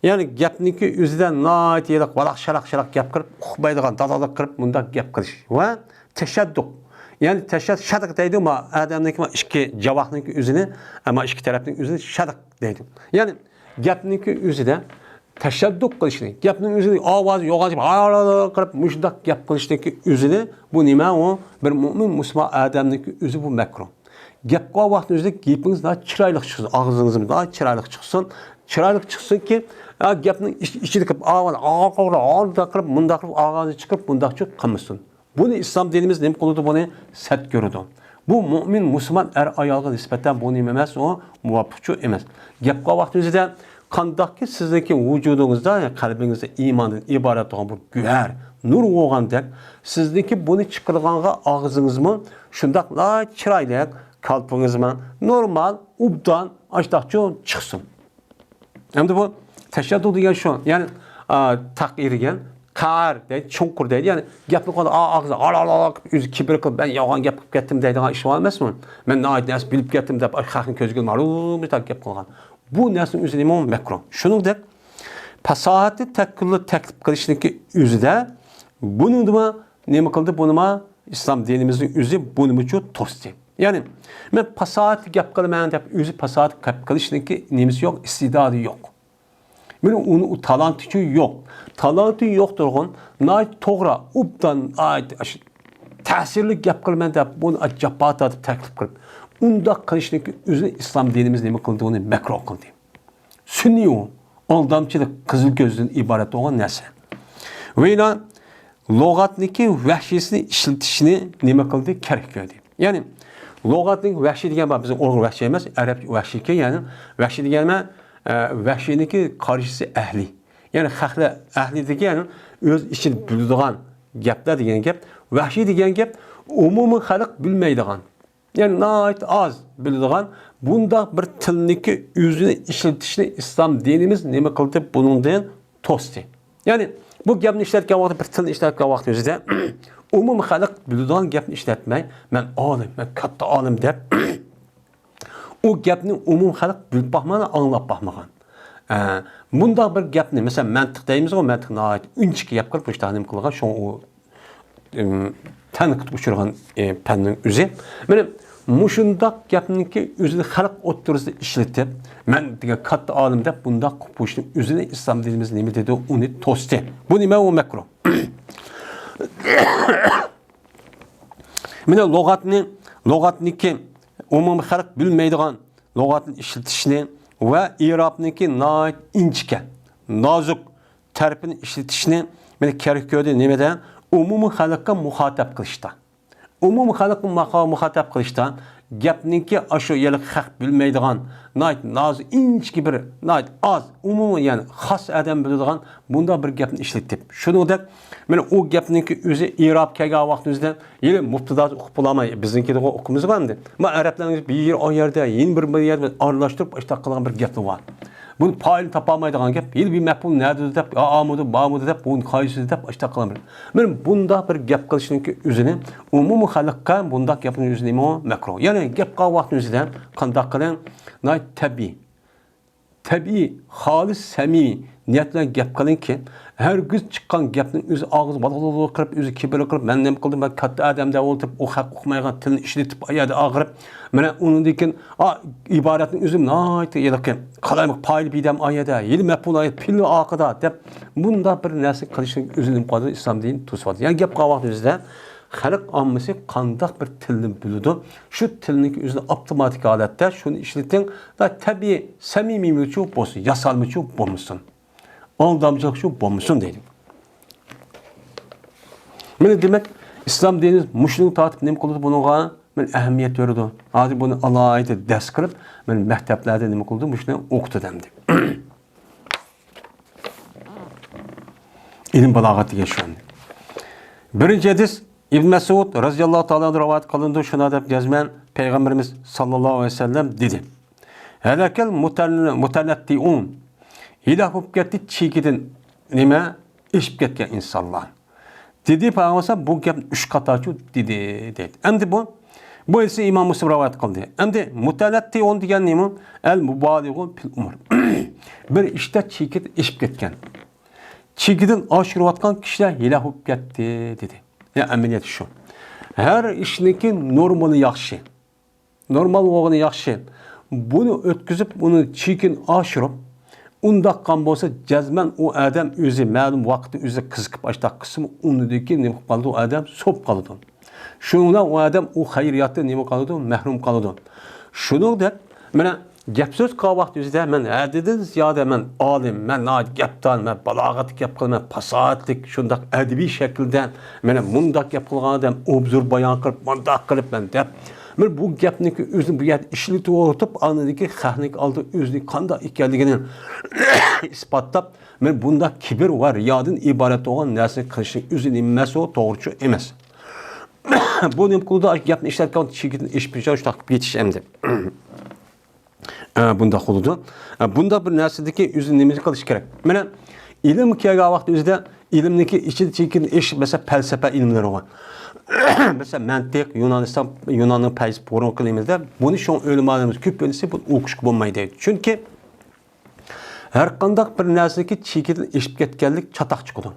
يەنى گەپنىڭكى ئۆزىدە ناھايىتى ھېلىقى ۋالاق شالاق شالاق گەپ قىلىپ، ئۇقمايدىغان دادالىق قىلىپ مۇنداق گەپ قىلىش ۋە تەشەددۇق. يەنى تەشەد-، شەدىق دەيدۇ، ما ئادەمنىڭكى، ما ئىككى جاۋاقنىڭكى ئۆزىنى، ئەمما ئىككى تەرەپنىڭ ئۆزىنى شەدىق دەيدۇ. يەنى گەپنىڭكى ئۆزىدە تەشەددۇق قىلىشنى، گەپنىڭ ئۆزىنى ئاۋازى يوغان قىلىپ مۇشۇنداق گەپ قىلىشنىڭكى ئۆزىنى، بۇ نېمە ئۇ؟ بىر مۆمىن مۇسۇلمان ئادەمنىڭكى ئۆزى بۇ مەكرۇھ. گەپ قىلغان ۋاقتىڭىزدا گېپىڭىز ناھايىتى چىرايلىق چىقسۇن، ئاغزىڭىزدىن ناھايىتى چىرايلىق چىقسۇن. چىرايلىق چىقسۇنكى، ئا، گەپنىڭ ئىچ-، ئىچىدە قىلىپ، ئاۋۋال ئاغا قىلىپ، مۇنداق قىلىپ، مۇنداق قىلىپ ئاغزىنى چىقىرىپ، مۇنداقچۇ قىلمىسۇن. بۇنى ئىسلام دىنىمىز نېمە قىلىدۇ؟ بۇنى سەت كۆرىدۇ. بۇ مۆمىن مۇسۇلمان ئەر-ئايالغا نىسبەتەن بۇ نېمە ئەمەس؟ ئۇ مۇۋاپىقچۇ ئەمەس. گەپ قىلغان ۋاقتىڭىزدا قانداقكى سىزنىڭكى ۋۇجۇدىڭىزدا، يەنى قەلبىڭىزدە ئىماندىن ئىبارەت بولغان بۇ گۆھەر نۇر بولغاندەك، سىزنىڭكى بۇنى چىقىرغانغا ئاغزىڭىزمۇ شۇنداقلا چىرايلىق، كالپۇكىڭىزمۇ نورمال، ئوبدان، ئاشتاقچۇ چىقسۇن. ئەمدى بۇ تەشەددۇ دېگەن شۇ، يەنى، ئا، تەقئىر دېگەن، قەر دەيدۇ، چوڭقۇر دەيدۇ، يەنى گەپنى قىلىپ، ئا، ئاغزى ئالا ئالا قىلىپ، ئۆزى كىبىر قىلىپ، مەن يالغان گەپ قىلىپ كەتتىم دەيدىغان ئىش بار ئەمەسمۇ؟ مەن ناھايىتى نەرسە بىلىپ كەتتىم دەپ، ئاشۇ خەقنىڭ كۆزىگە ماڭا مۇشۇنداق گەپ قىلغان. بۇ نەرسىنىڭ ئۆزى نېمە؟ مەكرۇھ. شۇنىڭدەك پاساھەتنى تەكلىپ قىلىشنىڭكى ئۆزىدە بۇنىڭدىمۇ نېمە قىلدى؟ بۇنىمۇ ئىسلام دىنىمىزنىڭ ئۆزى بۇنىمۇچۇ توستى. يەنى، مەن پاساھەتلىك گەپ قىلىمەن دەپ، ئۆزى پاساھەتلىك گەپ قىلىشنىڭكى نېمىسى يوق، ئىستىدادى يوق. مېنىڭ ئۇنى، ئۇ تالانتىچۇ يوق. تالانتى يوق تۇرغۇن، ناھايىتى توغرا، ئوبدان، ناھايىتى ئاشۇ تەسىرلىك گەپ قىلىمەن دەپ، بۇنى جاپا تارتىپ تەكلىپ قىلىپ، ئۇنداق قىلىشنىڭكى ئۆزىنى ئىسلام دىنىمىز نېمە قىلدى؟ ئۇنى مەكرۇھ قىلدى. سۈنئىي ئۇ، ئالدامچىلىق، قىزىل كۆزدىن ئىبارەت بولغان نەرسە. ۋە يەنە لۇغەتنىڭكى ۋەھشىيسىنى ئىشلىتىشنى نېمە قىلدى؟ كەرك كۆردى. يەنى، لۇغەتنىڭ ۋەھشىي دېگەن بار، بىزنىڭ ئۇيغۇر ۋەھشىي ئەمەس، ئەرەب ۋەھشىيكەن، يەنى ۋەھشىي دېگەن نېمە؟ ئە، ۋەھشىينىڭكى قارشىسى ئەھلى. يەنى خەقلەر ئەھلى دېگەن ئۆز ئىچىدە بىلىدىغان گەپلەر دېگەن گەپ. ۋەھشىي دېگەن گەپ ئومۇمىي خەلق بىلمەيدىغان. يەنى ناھايىتى ئاز بىلىدىغان بۇنداق بىر تىلنىڭكى ئۆزىنى ئىشلىتىشنى ئىسلام دىنىمىز نېمە قىلدى؟ بۇنىڭدىن توستى. يەنى بۇ گەپنى ئىشلەتكەن ۋاقتى، بىر تىلنى ئىشلەتكەن ۋاقتىمىزدا ئومۇم خەلق بىلىدىغان گەپنى ئىشلەتمەي، مەن ئالىم، مەن كاتتا ئالىم دەپ، ئۇ گەپنى ئومۇم خەلق بىلىپ باقمىغان، ئاڭلاپ باقمىغان. ئە، مۇنداق بىر گەپنى، مەسىلەن، مەنتىق دەيمىزغۇ، مەنتىق ناھايىتى ئۈنچىكە گەپ قىلىپ، مۇشۇنداق نېمە قىلغان، شۇڭا ئۇ، ئىم، تەنقىدكە ئۇچرىغان، ئە، پەننىڭ ئۆزى. مانا مۇشۇنداق گەپنىڭكى ئۆزىنى خەلق ئوتتۇرىسىدا ئىشلىتىپ، مەن دېگەن كاتتا ئالىم دەپ بۇنداق قىلىپ قويۇشنىڭ ئۆزىنى ئىسلام دىنىمىز نېمە دېدى، ئۇنى توستى. بۇ نېمە؟ ئۇ مەكرۇھ. مانا لۇغەتنى، لۇغەتنىكى ئومۇمىي خەلق بىلمەيدىغان لۇغەتنى ئىشلىتىشنى ۋە ئىرابنىڭكى ناھايىتى ئىنچىكە، نازۇك تەرىپىنى ئىشلىتىشنى مەن كېرەك كۆردى. نېمىدە؟ ئومۇمىي خەلققە مۇخاتەپ قىلىشتا. ئومۇمىي خەلققە ماقا-، مۇخاتەپ قىلىشتا گەپنىڭكى ئاشۇ يەرلىك خەق بىلمەيدىغان، ناھايىتى نازۇك، ئىنچىكە بىر، ناھايىتى ئاز، ئومۇمىي، يەنى خاس ئادەم بىلىدىغان بۇنداق بىر گەپنى ئىشلىتىپ، شۇنىڭدەك مانا ئۇ گەپنىڭكى ئۆزى ئىراب كەلگەن ۋاقىتنىڭ ئۆزىدە ھېلى مۇپتىداسى ئۇقۇپ بولالماي، بىزنىڭكىدىغۇ ئۇقىمىزغۇ ئەمدى. ما ئەرەبلەرنىڭ بىر يېرى ئايەردە، يەنە بىر، بىر يەردە ئارىلاشتۇرۇپ ئاشتاق قىلغان بىر گەپلا بار. بۇنى پائىلنى تاپالمايدىغان گەپ. ھېلى بىر مەپئۇل نەدىدۇ دەپ، يا ئامىدۇ، بامىدۇ دەپ، بۇنى قايسىدۇ دەپ ئاشتاق قىلغان بىر. مانا بۇنداق بىر گەپ قىلىشنىڭكى ئۆزىنى ئومۇمىي خەلققە بۇنداق گەپنىڭ ئۆزى نېمە؟ مەكرۇھ. يەنى گەپ قىلغان ۋاقىتنىڭ ئۆزىدە قانداق قىلىڭ؟ ناھايىتى تەبىئىي. تەبىئىي، خالىس سەمىمىي نىيەت بىلەن گەپ قىلىڭكى، ھەرگىز چىققان گەپنىڭ ئۆزى ئاغزى ۋالغۇلغۇل قىلىپ، ئۆزى كىبىرلىق قىلىپ، مەن نېمە قىلدىم، مەن كاتتا ئادەم دەپ ئولتۇرۇپ، ئۇ خەق ئۇقمايدىغان تىلنى ئىشلىتىپ، ئۇ يەردە ئاغرىپ، مانا ئۇنىڭدىن كېيىن، ئا، ئىبارەتنىڭ ئۆزى ناھايىتى ھېلىقى قالايمىق پائىل بىدەم ئايەدە، ھېلى مەپئۇل ئايەت پىل ئاقىدا دەپ، بۇنداق بىر نەرسە قىلىشنىڭ ئۆزى نېمە قىلىدۇ؟ ئىسلام دىنى توسۇۋاتىدۇ. يەنى گەپ قىلغان ۋاقتىمىزدا خەلق ئاممىسى قانداق بىر تىلنى بىلىدۇ، شۇ تىلنىڭكى ئۆزىنى ئاپتوماتىك ھالەتتە شۇنى ئىشلىتىڭ، تەبىئىي، سەمىمىيمۇچۇ بولسۇن، ياسالمىچۇ بولمىسۇن، ئالدامچىلىقچۇ بولمىسۇن دەيدۇ. مانا دېمەك، ئىسلام دىنى مۇشۇنى تارتىپ نېمە قىلىدۇ بۇنىڭغا؟ مانا ئەھمىيەت بېرىدۇ. ھازىر بۇنى ئالاھىدە دەرس قىلىپ، مانا مەكتەپلەردە نېمە قىلىدۇ؟ مۇشۇنى ئوقۇتىدۇ ئەمدى. ئىلىم بالاغەت دېگەن شۇ ئەمدى. بىرىنچى ھەدىس ئىبن مەسئۇد رەزىياللاھۇ تائالا ئەنھۇ رىۋايەت قىلىنىدۇ، شۇنداق دەپ جەزمەن پەيغەمبىرىمىز ساللاللاھۇ ئەلەيھى ۋەسەللەم دېدى. ھەلەكەل مۇتەن-، مۇتەنەتتىئۇن. ھېلاك بولۇپ كەتتى چېكىدىن نېمە؟ ئېشىپ كەتكەن ئىنسانلار. دېدى پەيغەمبەر بۇ گەپنى ئۈچ قاتارچۇ دېدى، دەيدۇ. ئەمدى بۇ، بۇ ھەدىسنى ئىمام مۇسلىم رىۋايەت قىلدى. ئەمدى مۇتەنەتتىئۇن دېگەن نېمە؟ ئەل مۇبالىغۇ پىل ئۇمۇر. بىر ئىشتا چېكىدىن ئېشىپ كەتكەن. چېكىدىن ئاشۇرۇۋاتقان كىشىلەر ھېلاك بولۇپ كەتتى، دېدى. يا ئەمەلىيەت شۇ. ھەر ئىشنىڭكى نورمىلى ياخشى. نورمال بولغىنى ياخشى. بۇنى ئۆتكۈزۈپ، ئۇنى چېكىنى ئاشۇرۇپ، ئۇنداق قىلغان بولسا، جەزمەن ئۇ ئادەم ئۆزى مەلۇم ۋاقىتتا ئۆزى قىزىقىپ ئاشتاق قىلسىمۇ، ئۇنىڭدىن كېيىن نېمە قىلىپ قالىدۇ؟ ئۇ ئادەم سوپ قالىدۇ. شۇنىڭ بىلەن ئۇ ئادەم ئۇ خەيرىياتتىن نېمە قالىدۇ؟ مەھرۇم قالىدۇ. شۇنىڭدەك، مانا، گەپ سۆز قىلغان ۋاقتىمىزدا مەن ھەددىدىن زىيادە مەن ئالىم، مەن ناھايىتى گەپدان، مەن بالاغەتلىك گەپ قىلىمەن، پاساھەتلىك، شۇنداق ئەدەبىي شەكىلدە، مانا مۇنداق گەپ قىلغان ئادەم، ئوبزور بايان قىلىپ، مۇنداق قىلىپ مەن دەپ، مانا بۇ گەپنىڭكى ئۆزىنى بۇ يەردە ئىشلىتىۋېتىپ، ئاندىن كېيىن خەقنىڭ ئالدىدا ئۆزىنىڭ قانداق ئىكەنلىكىنى ئىسپاتلاپ، مانا بۇنداق كىبىر ۋە رىيادىن ئىبارەت بولغان نەرسىنى قىلىشنىڭ ئۆزى نېمە ئەمەس، ئۇ توغرىچۇ ئەمەس. بۇ نېمە قىلىدۇ؟ گەپنى ئىشلەتكەن چېكىدىن ئېشىپ شۇنداق كېتىش ئەمدى. ئە، بۇنداق بولىدۇ. ئە، بۇنداق بىر نەرسىدىكى ئۆزى نېمە قىلىش كېرەك؟ مانا، ئىلىم كەلگەن ۋاقىت ئۆزىدە ئىلىمنىڭكى ئىچىدە چېكىدىن ئېشىپ، مەسىلەن، پەلسەپە ئىلىملىرى بار. مەسىلەن، مەنتىق، يۇنانىستان، يۇناننىڭ پەلسەپە بۇرۇنقى ئىلمىدا بۇنى شۇڭا ئۆلىمالىرىمىز كۆپ ئۆلسە بۇنى ئوقۇشقا بولمايدۇ. چۈنكى ھەر قانداق بىر نەرسىدىكى چېكىدىن ئېشىپ كەتكەنلىك چاتاق چىقىدۇ.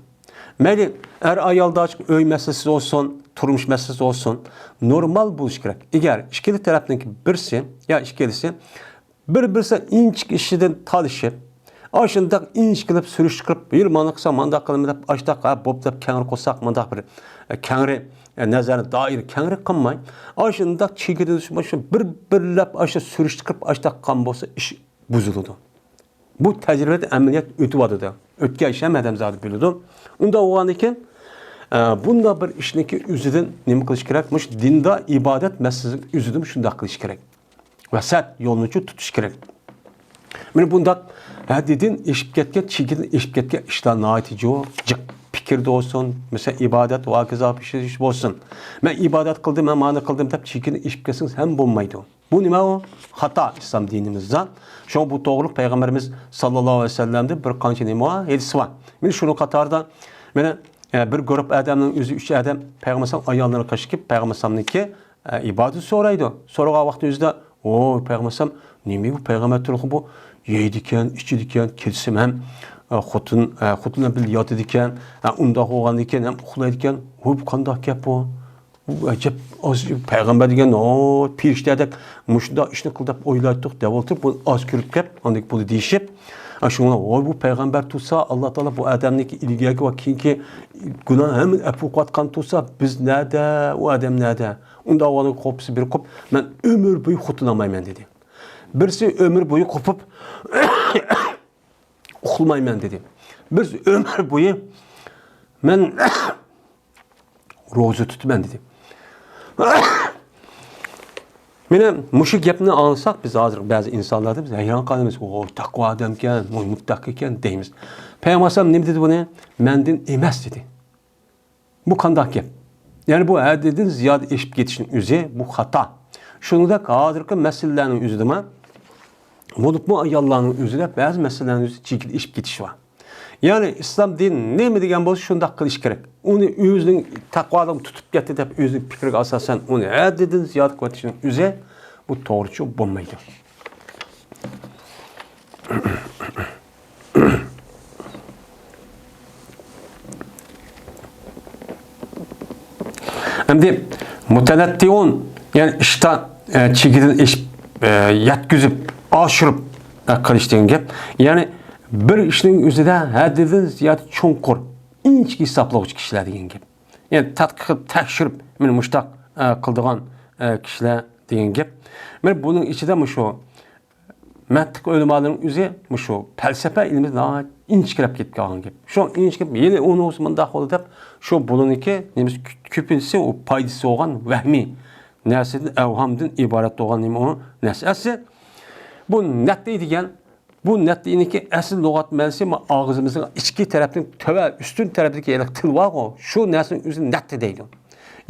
مەيلى، ئەر-ئايالدا ئۆي مەسىلىسى بولسۇن، تۇرمۇش مەسىلىسى بولسۇن، نورمال بولۇشى كېرەك. ئەگەر ئىككىلا تەرەپنىڭكى بىرسى يا ئىككىلىسى بىر-بىرسى ئىنچىكە ئىشىدىن تالىشىپ، ئاشۇنداق ئىنچىكىلەپ سۈرۈشتۈرۈپ، يۈر، مانا قىلساق مانداق قىلىمىز دەپ، ئاشتاق، ھە، بوپتۇ دەپ كەڭرى قىلساق، مانداق بىر، ئە، كەڭرى، ئە، نەزەرنى دائىرە كەڭرى قىلماي، ئاشۇنداق چېكىدىن شۇ بىر-بىرلەپ ئاشۇ سۈرۈشتۈرۈپ، ئاشتاق قىلغان بولسا ئىش بۇزۇلىدۇ. بۇ تەجرىبىدە ئەمەلىيەت ئۆتۈۋاتىدۇ. ئۆتكەن ئىش ھەممە ئادەمزادە بىلىدۇ. ئۇنداق بولغاندىكىن، ئە، بۇنداق بىر ئىشنىڭكى ئۆزىدىن نېمە قىلىش كېرەك؟ مۇشۇ دىندا ئىبادەت مەسىلىسىنىڭ ئۆزىدىمۇ شۇنداق قىلىش كېرەك. ۋە سەت يولنىچۇ تۇتۇش كېرەك. مانا بۇنداق ھەددىدىن ئېشىپ كەتكەن، چېكىدىن ئېشىپ كەتكەن ئىشلار ناھايىتى جىق. پىكىردە بولسۇن، مەسىلەن، ئىبادەت ۋە ھاكازا بولسۇن. مەن ئىبادەت قىلدىم، مەن مانى قىلدىم دەپ چېكىدىن ئېشىپ كەتسىڭىز ھەم بولمايدۇ. بۇ نېمە ئۇ؟ خاتا ئىسلام دىنىمىزدا. شۇڭا بۇ توغرىلىق پەيغەمبىرىمىز ساللاللاھۇ ئەلەيھى ۋەسەللەمدىن بىر قانچە نېمە بار؟ ھەدىس بار. مانا شۇنىڭ قاتارىدا، مانا، ئە، بىر گۇرۇپ ئادەمنىڭ ئۆزى ئۈچ ئادەم پەيغەمبەر ئەلەيھىسسالام ئاياللىرىغا قېچىپ كېلىپ، پەيغەمبەر ئەلەيھىسسالامنىڭكى، ئە، ئىبادىتى سورايدۇ. سورىغان ۋاقتى ئۆزىدە، ۋوي، پەيغەمبەر ئەلەيھىسسالام، نېمە بۇ پەيغەمبەر تۇرقى بۇ؟ يەيدىكەن، ئىچىدىكەن، كېچىسىمۇ ھەم، ئە، خوتۇن، ئە، خوتۇن بىلەن بىللە ياتىدىكەن، ئە، ئۇنداق بولغاندىكىن ھەم ئۇخلايدىكەن. ۋوي، بۇ قانداق گەپ بۇ؟ ئۇ ئەجەب، ئاز پەيغەمبەر دېگەن، ئو، پېرىشتەدەك مۇشۇنداق ئىشنى قىل دەپ ئويلايتتۇق دەۋاتىپ، بۇنى ئاز كۆرۈپ كەپ، ئاندىن بۇنى دېيىشىپ، شۇڭا، ۋوي، بۇ پەيغەمبەر تۇرسا، ئاللا تائالا بۇ ئادەمنىڭكى ئىلگەركى ۋە كېيىنكى گۇناھ ھەممىنى ئەپۇ قىلىۋاتقان تۇرسا، بىز نەدە، ئۇ ئادەم نەدە؟ ئۇنداق بولغاندا قوپسا بىر قوپ، مەن ئۆمۈر بويى خوتۇن ئالمايمەن، دېدى. بىرسى ئۆمۈر بويى قوپۇپ، ئۇخلىمايمەن دېدى. بىرسى ئۆمۈر بويى مەن روزا تۇتىمەن دېدى. مانا مۇشۇ گەپنى ئاڭلىساق، بىز ھازىر بەزى ئىنسانلاردا بىز ھەيران قالىمىز. «ۋوي، تەقۋا ئادەمكەن، ۋوي، مۇتتەقىكەن» دەيمىز. پەيغەمبەر ئەلەيھىسسالام نېمە دېدى بۇنى؟ «مەندىن ئەمەس» دېدى. بۇ قانداق گەپ؟ يەنى بۇ ھەددىدىن زىيادە ئېشىپ كېتىشنىڭ ئۆزى بۇ خاتا. شۇنىڭدەك ھازىرقى مەسىلىلەرنىڭ ئۆزىدىمۇ، بولۇپمۇ ئاياللارنىڭ ئۆزىدە بەزى مەسىلىلەرنىڭ ئۆزى چېكىدىن ئېشىپ كېتىش بار. يەنى ئىسلام دىنى نېمە دېگەن بولسا شۇنداق قىلىش كېرەك. ئۇنى ئۆزىنىڭ تەقۋالىقىنى تۇتۇپ كەتتى دەپ ئۆزىنىڭ پىكرىگە ئاساسەن ئۇنى ھەددىدىن زىيادە قىلىۋېتىشنىڭ ئۆزى بۇ توغرىچۇ بولمايدۇ. ئەمدى مۇتەنەتتىئۇن، يەنى ئىشتا، ئە، چېكىدىن ئېشىپ، ئە، يەتكۈزۈپ، ئاشۇرۇپ، ئە، قىلىش دېگەن گەپ. يەنى بىر ئىشنىڭ ئۆزىدە ھەددىدىن زىيادە چوڭقۇر، ئىنچىكە ھېسابلىغۇچى كىشىلەر دېگەن گەپ. يەنى تەتقىق قىلىپ، تەكشۈرۈپ، مانا مۇشتاق، ئە، قىلىدىغان، ئە، كىشىلەر دېگەن گەپ. مانا بۇنىڭ ئىچىدە مۇشۇ مەنتىق ئۆلىمالىرىنىڭ ئۆزى مۇشۇ پەلسەپە ئىلمى ناھايىتى ئىنچىكىلەپ كېتىپ قالغان گەپ. شۇ ئىنچىكىلەپ، يەنى ئۇنىڭ مۇنداق بولدى دەپ، شۇ بۇنىڭكى نېمىسى كۆ-، كۆپىنچىسى ئۇ پايدىسى بولغان ۋەھمىي نەرسىدىن، ئەۋھامدىن ئىبارەت بولغان نېمە ئۇ نەرسە. ئەسلى بۇ نەتتى دېگەن، بۇ نەتتىنىڭكى ئەسلى لۇغەت مەنىسى ما ئاغزىمىزنىڭ ئىچكى تەرەپنىڭ تۆۋەن، ئۈستۈن تەرەپىدىكى ھېلىقى تىل بارغۇ، شۇ نەرسىنىڭ ئۆزىنى نەتتى دەيدۇ.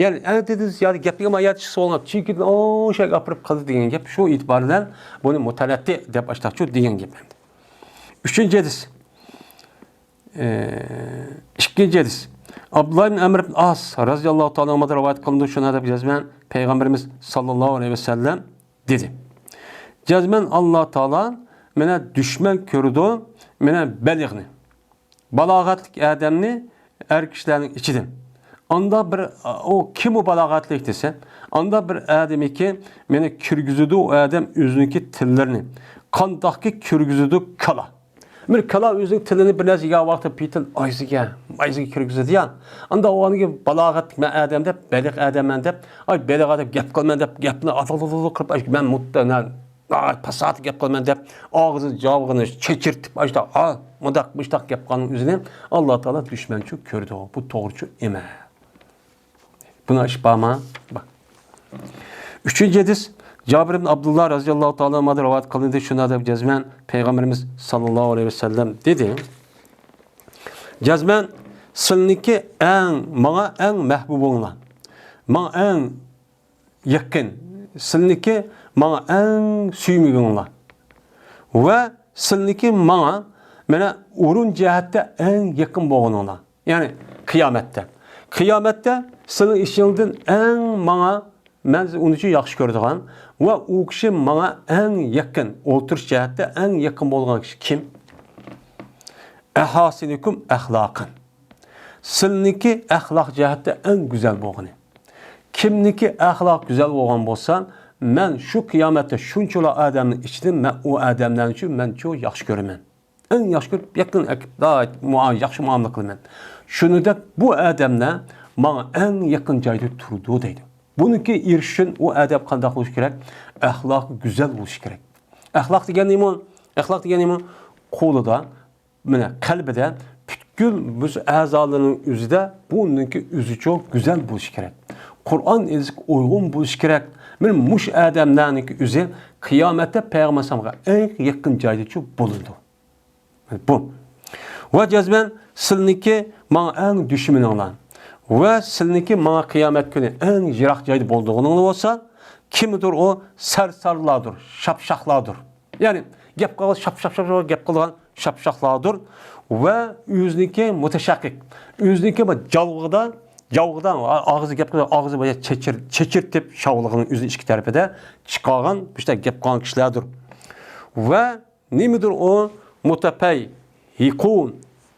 يەنى ئەڭ تېزدىن زىيادە گەپلىگەن ئايەت چىقسا بولغان، چېكىدىن ئوشاق ئاپىرىپ قىلدى دېگەن گەپ. شۇ ئېتىبار بىلەن بۇنى مۇتەنەتتى دەپ ئاشتاقچۇ دېگەن گەپ ئەمدى. ئۈچىنچى ھەدىس. ئى، ئىككىنچى ھەدىس. ئابدۇللا ئىبن ئەمر ئىبن ئاس رەزىياللاھۇ تائالا ئەنھۇدىن رىۋايەت قىلىنىدۇ، شۇنى دەپ جەزمەن پەيغەمبىرىمىز ساللاللاھۇ ئەلەيھى ۋەسەللەم دېدى. جەزمەن ئاللا تائالا مانا دۈشمەن كۆرىدۇ، مانا بەلىغنى. بالاغەتلىك ئادەمنى ئەر كىشىلەرنىڭ ئىچىدىن. ئاندا بىر، ئۇ كىم ئۇ بالاغەتلىك دېسە، ئاندا بىر ئادەمكى مېنى كىرگۈزىدۇ، ئۇ ئادەم ئۆزىنىڭكى تىللىرىنى. قانداقكى كىرگۈزىدۇ كالا. بىر كالا ئۆزىنىڭ تىلىنى بىر نەرسە يېگەن ۋاقىتتا پېتىن ئايزىگە، ئايزىگە كىرگۈزىدۇ يا. ئاندا ئۇنىڭكى بالاغەتلىك مەن ئادەم دەپ، بەلىغ ئادەممەن دەپ، ئاي بەلىغ ئادەم گەپ قىلىمەن دەپ، گەپنى ئاتىلىلىلى قىلىپ، ئاي مەن مۇتتەنە پاسات گەپ قىلىمەن دەپ، ئاغزىنى جاۋىغىنى چېچىرتىپ، ئاشتا، ھا، مۇنداق، مۇشتاق گەپ قىلغان ئۆزىنى ئاللا تائالا دۈشمەنچۇ كۆرىدۇ. بۇ توغرىچۇ ئەمەس. بۇنىڭ ئىشى بارمۇ؟ بار. ئۈچىنچى ھەدىس، جابىر ئىبن ئابدۇللا رەزىياللاھۇ تائالا ئەنھۇدىن رىۋايەت قىلىندى، شۇنى دەپ جەزمەن پەيغەمبىرىمىز ساللاللاھۇ ئەلەيھى ۋەسەللەم دېدى. جەزمەن سىلىنىڭكى ئەڭ، ماڭا ئەڭ مەھبۇبۇڭلار، ماڭا ئەڭ يېقىن، سىلىنىڭكى ماڭا ئەڭ سۆيۈملۈكۈڭلار ۋە سىلىنىڭكى ماڭا، مانا، ئورۇن جەھەتتە ئەڭ يېقىن بولغىنىڭلار، يەنى قىيامەتتە. قىيامەتتە سىلىنىڭ ئىچىڭدىن ئەڭ ماڭا، مەن ئۇنى ئۈچۈن ياخشى كۆرىدىغان ۋە ئۇ كىشى ماڭا ئەڭ يېقىن، ئولتۇرۇش جەھەتتە ئەڭ يېقىن بولغان كىشى كىم؟ ئەھاسىنىكۇم ئەخلاقەن. سىلىنىڭكى ئەخلاق جەھەتتە ئەڭ گۈزەل بولغىنى. كىمنىڭكى ئەخلاقى گۈزەل بولغان بولسا، مەن شۇ قىيامەتتە شۇنچىلا ئادەمنىڭ ئىچىدىن مەن ئۇ ئادەملەرنى ئۈچۈن مەن چوڭ ياخشى كۆرىمەن. ئەڭ ياخشى كۆرۈپ، يېقىن ئەكىپ، ياخشى مۇئامىلە قىلىمەن. شۇنىڭدەك بۇ ئ-، ئادەملەر ماڭا ئەڭ يېقىن جايدا تۇرىدۇ دەيدۇ. بۇنىڭكى ئېرىشىش ئۈچۈن ئۇ ئادەم قانداق بولۇشى كېرەك؟ ئەخلاقى گۈزەل بولۇشى كېرەك. ئەخلاق دېگەن نېمە؟ ئەخلاق دېگەن نېمە؟ قولىدا، مانا قەلبىدە پۈتكۈل بۇ ئەزالىرىنىڭ ئۆزىدە بۇنىڭكى ئۆزىچۇ گۈزەل بولۇشى كېرەك. قۇرئان ھەدىسكە ئۇيغۇن بولۇشى كېرەك. مانا مۇشۇ ئادەملەرنىڭكى ئۆزى قىيامەتتە پەيغەمبەر ئەلەيھىسسالامغا ئەڭ يېقىن جايدىچۇ بولىدۇ. بۇ. ۋە جەزمەن سىلىنىڭكى ماڭا ئەڭ دۈشمىنىڭلار ۋە سىلىنىڭكى ماڭا قىيامەت كۈنى ئەڭ يىراق جايدا بولىدىغىنىڭلار بولسا، كىمدۇر ئۇ؟ سەرسانلاردۇر، شاپشاقلاردۇر. يەنى گەپ قىلغان شاپ، شاپ، شاپ، شاپ گەپ قىلىدىغان شاپشاقلاردۇر ۋە ئۆزىنىڭكى مۇتەشەققىق، ئۆزىنىڭكى بىر جاۋىغىدا، جاۋىغىدا ئاغزى گەپ قىلىدىغان، ئاغزى بىر چېچىر-، چېچىرتىپ شاۋلىغىنىڭ ئۆزىنىڭ ئىچكى تەرىپىدە چىقارغان، مۇشۇنداق گەپ قىلغان كىشىلەردۇر. ۋە نېمىدۇر ئۇ؟ مۇتەپەيھىقۇن.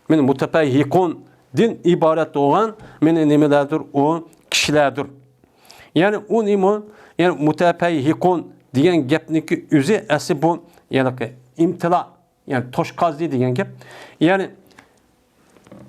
مانا مۇتەپەيھىقۇندىن ئىبارەت بولغان مانا نېمىلەردۇر ئۇ؟ كىشىلەردۇر. يەنى ئۇ نېمە؟ يەنى مۇتەپەيھىقۇن دېگەن گەپنىڭكى ئۆزى ئەسلى بۇ، يەنى ئىمتىلا، يەنى توشقازدى دېگەن گەپ. يەنى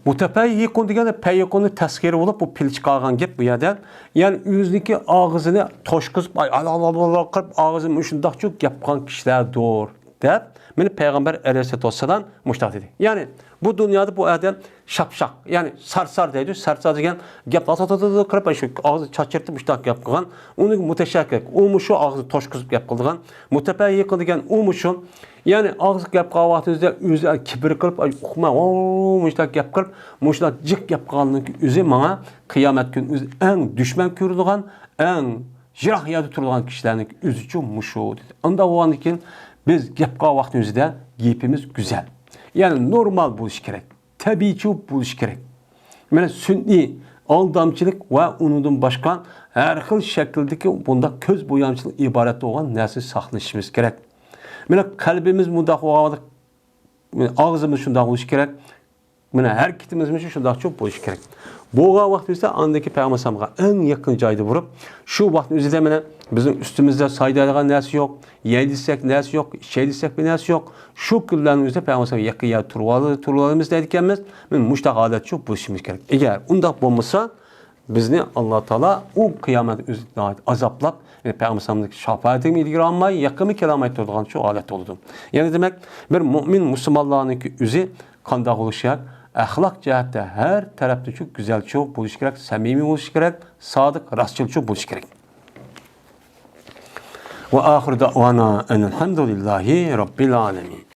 مۇتەپەييىقۇن دېگەن پەييىقۇننى تەسغىرى بولۇپ، بۇ پىل چىقارغان گەپ بۇ يەردە. يەنى ئۆزىنىڭكى ئاغزىنى توشقۇزۇپ، ئاي، ئالا، ئالا، ئالا قىلىپ، ئاغزىنى مۇشۇنداقچۇ گەپ قىلغان كىشىلەردۇر، دەپ، مانا پەيغەمبەر ئەلەيھىسسالاتۇ ۋەسسالام مۇشۇنداق دېدى. يەنى بۇ دۇنيادا بۇ ئادەم شاپشاق، يەنى سارسار دەيدۇ، سارسار دېگەن گەپ، تا، تا، تا، تا، تا قىلىپ، شۇ ئاغزىنى چاچرىتىپ مۇشۇنداق گەپ قىلغان، ئۇنىڭ مۇتەشەككىك، ئۇمۇ شۇ ئاغزىنى توشقۇزۇپ گەپ قىلىدىغان، مۇتەپەييىقۇن دېگەن ئۇمۇ شۇ. يەنى ئاغزى گەپ قىلغان ۋاقتىمىزدا ئۆزى كىبىر قىلىپ، ئاي، ئۇقما، ۋاۋ، مۇشۇنداق گەپ قىلىپ، مۇشۇنداق جىق گەپ قىلغاننىڭ ئۆزى ماڭا قىيامەت كۈنى ئۆزى ئەڭ دۈشمەن كۆرىدىغان، ئەڭ يىراق يەردە تۇرىدىغان كىشىلەرنىڭ ئۆزىچۇ مۇشۇ، دېدى. ئانداق بولغاندىن كېيىن بىز گەپ قىلغان ۋاقتىمىزدا گېپىمىز گۈزەل، يەنى نورمال بولۇشى كېرەك، تەبىئىيچۇ بولۇشى كېرەك. مانا سۈنئىي ئالدامچىلىق ۋە ئۇنىڭدىن باشقا ھەر خىل شەكىلدىكى بۇنداق كۆز بويامچىلىق ئىبارەت بولغان نەرسە ساقلىشىمىز كېرەك. مانا قەلبىمىز مۇنداق بولغان، ئاغزىمىز شۇنداق بولۇشى كېرەك. مانا ھەرىكىتىمىزمۇ شۇنداقچۇ بولۇشى كېرەك. بولغان ۋاقتىمىزدا ئاندىكى پەيغەمبەرگە ئەڭ يېقىن جايدا بولۇپ، شۇ ۋاقىتنىڭ ئۆزىدە مانا بىزنىڭ ئۈستىمىزدە سايىدىغان نەرسە يوق، يەي دېسەك نەرسە يوق، ئىچەي دېسەك بىر نەرسە يوق. شۇ كۈنلەرنىڭ ئۆزىدە پەيغەمبەرگە يېقىن يەردە تۇرۇۋال-، تۇرۇۋالىمىز دەيدىكەنمىز. مانا مۇشۇنداق ھالەتچۇ بولۇشىمىز كېرەك. ئەگەر ئۇنداق بولمىسا، بىزنى ئاللا تائالا ئۇ قىيامەت ئۆزى ناھايىتى ئازابلاپ، يەنى پەيغەمبەر ئەلەيھىسسالامنىڭ شاپائىتىگىمۇ ئىلگىرى ئالماي، يېقىنمۇ كېلەلمەي تۇرىدىغان شۇ ھالەت بولىدۇ. يەنى دېمەك، بىر مۇئمىن مۇسۇلمانلارنىڭكى ئۆزى قانداق بولۇشى كېرەك؟ ئەخلاق جەھەتتە ھەر تەرەپتىچۇ گۈزەلچۇ بولۇشى كېرەك، سەمىمىي بولۇشى كېرەك، سادىق، راستچىلچۇ بولۇشى كېرەك. وآخر دعوانا أن الحمد لله رب العالمين.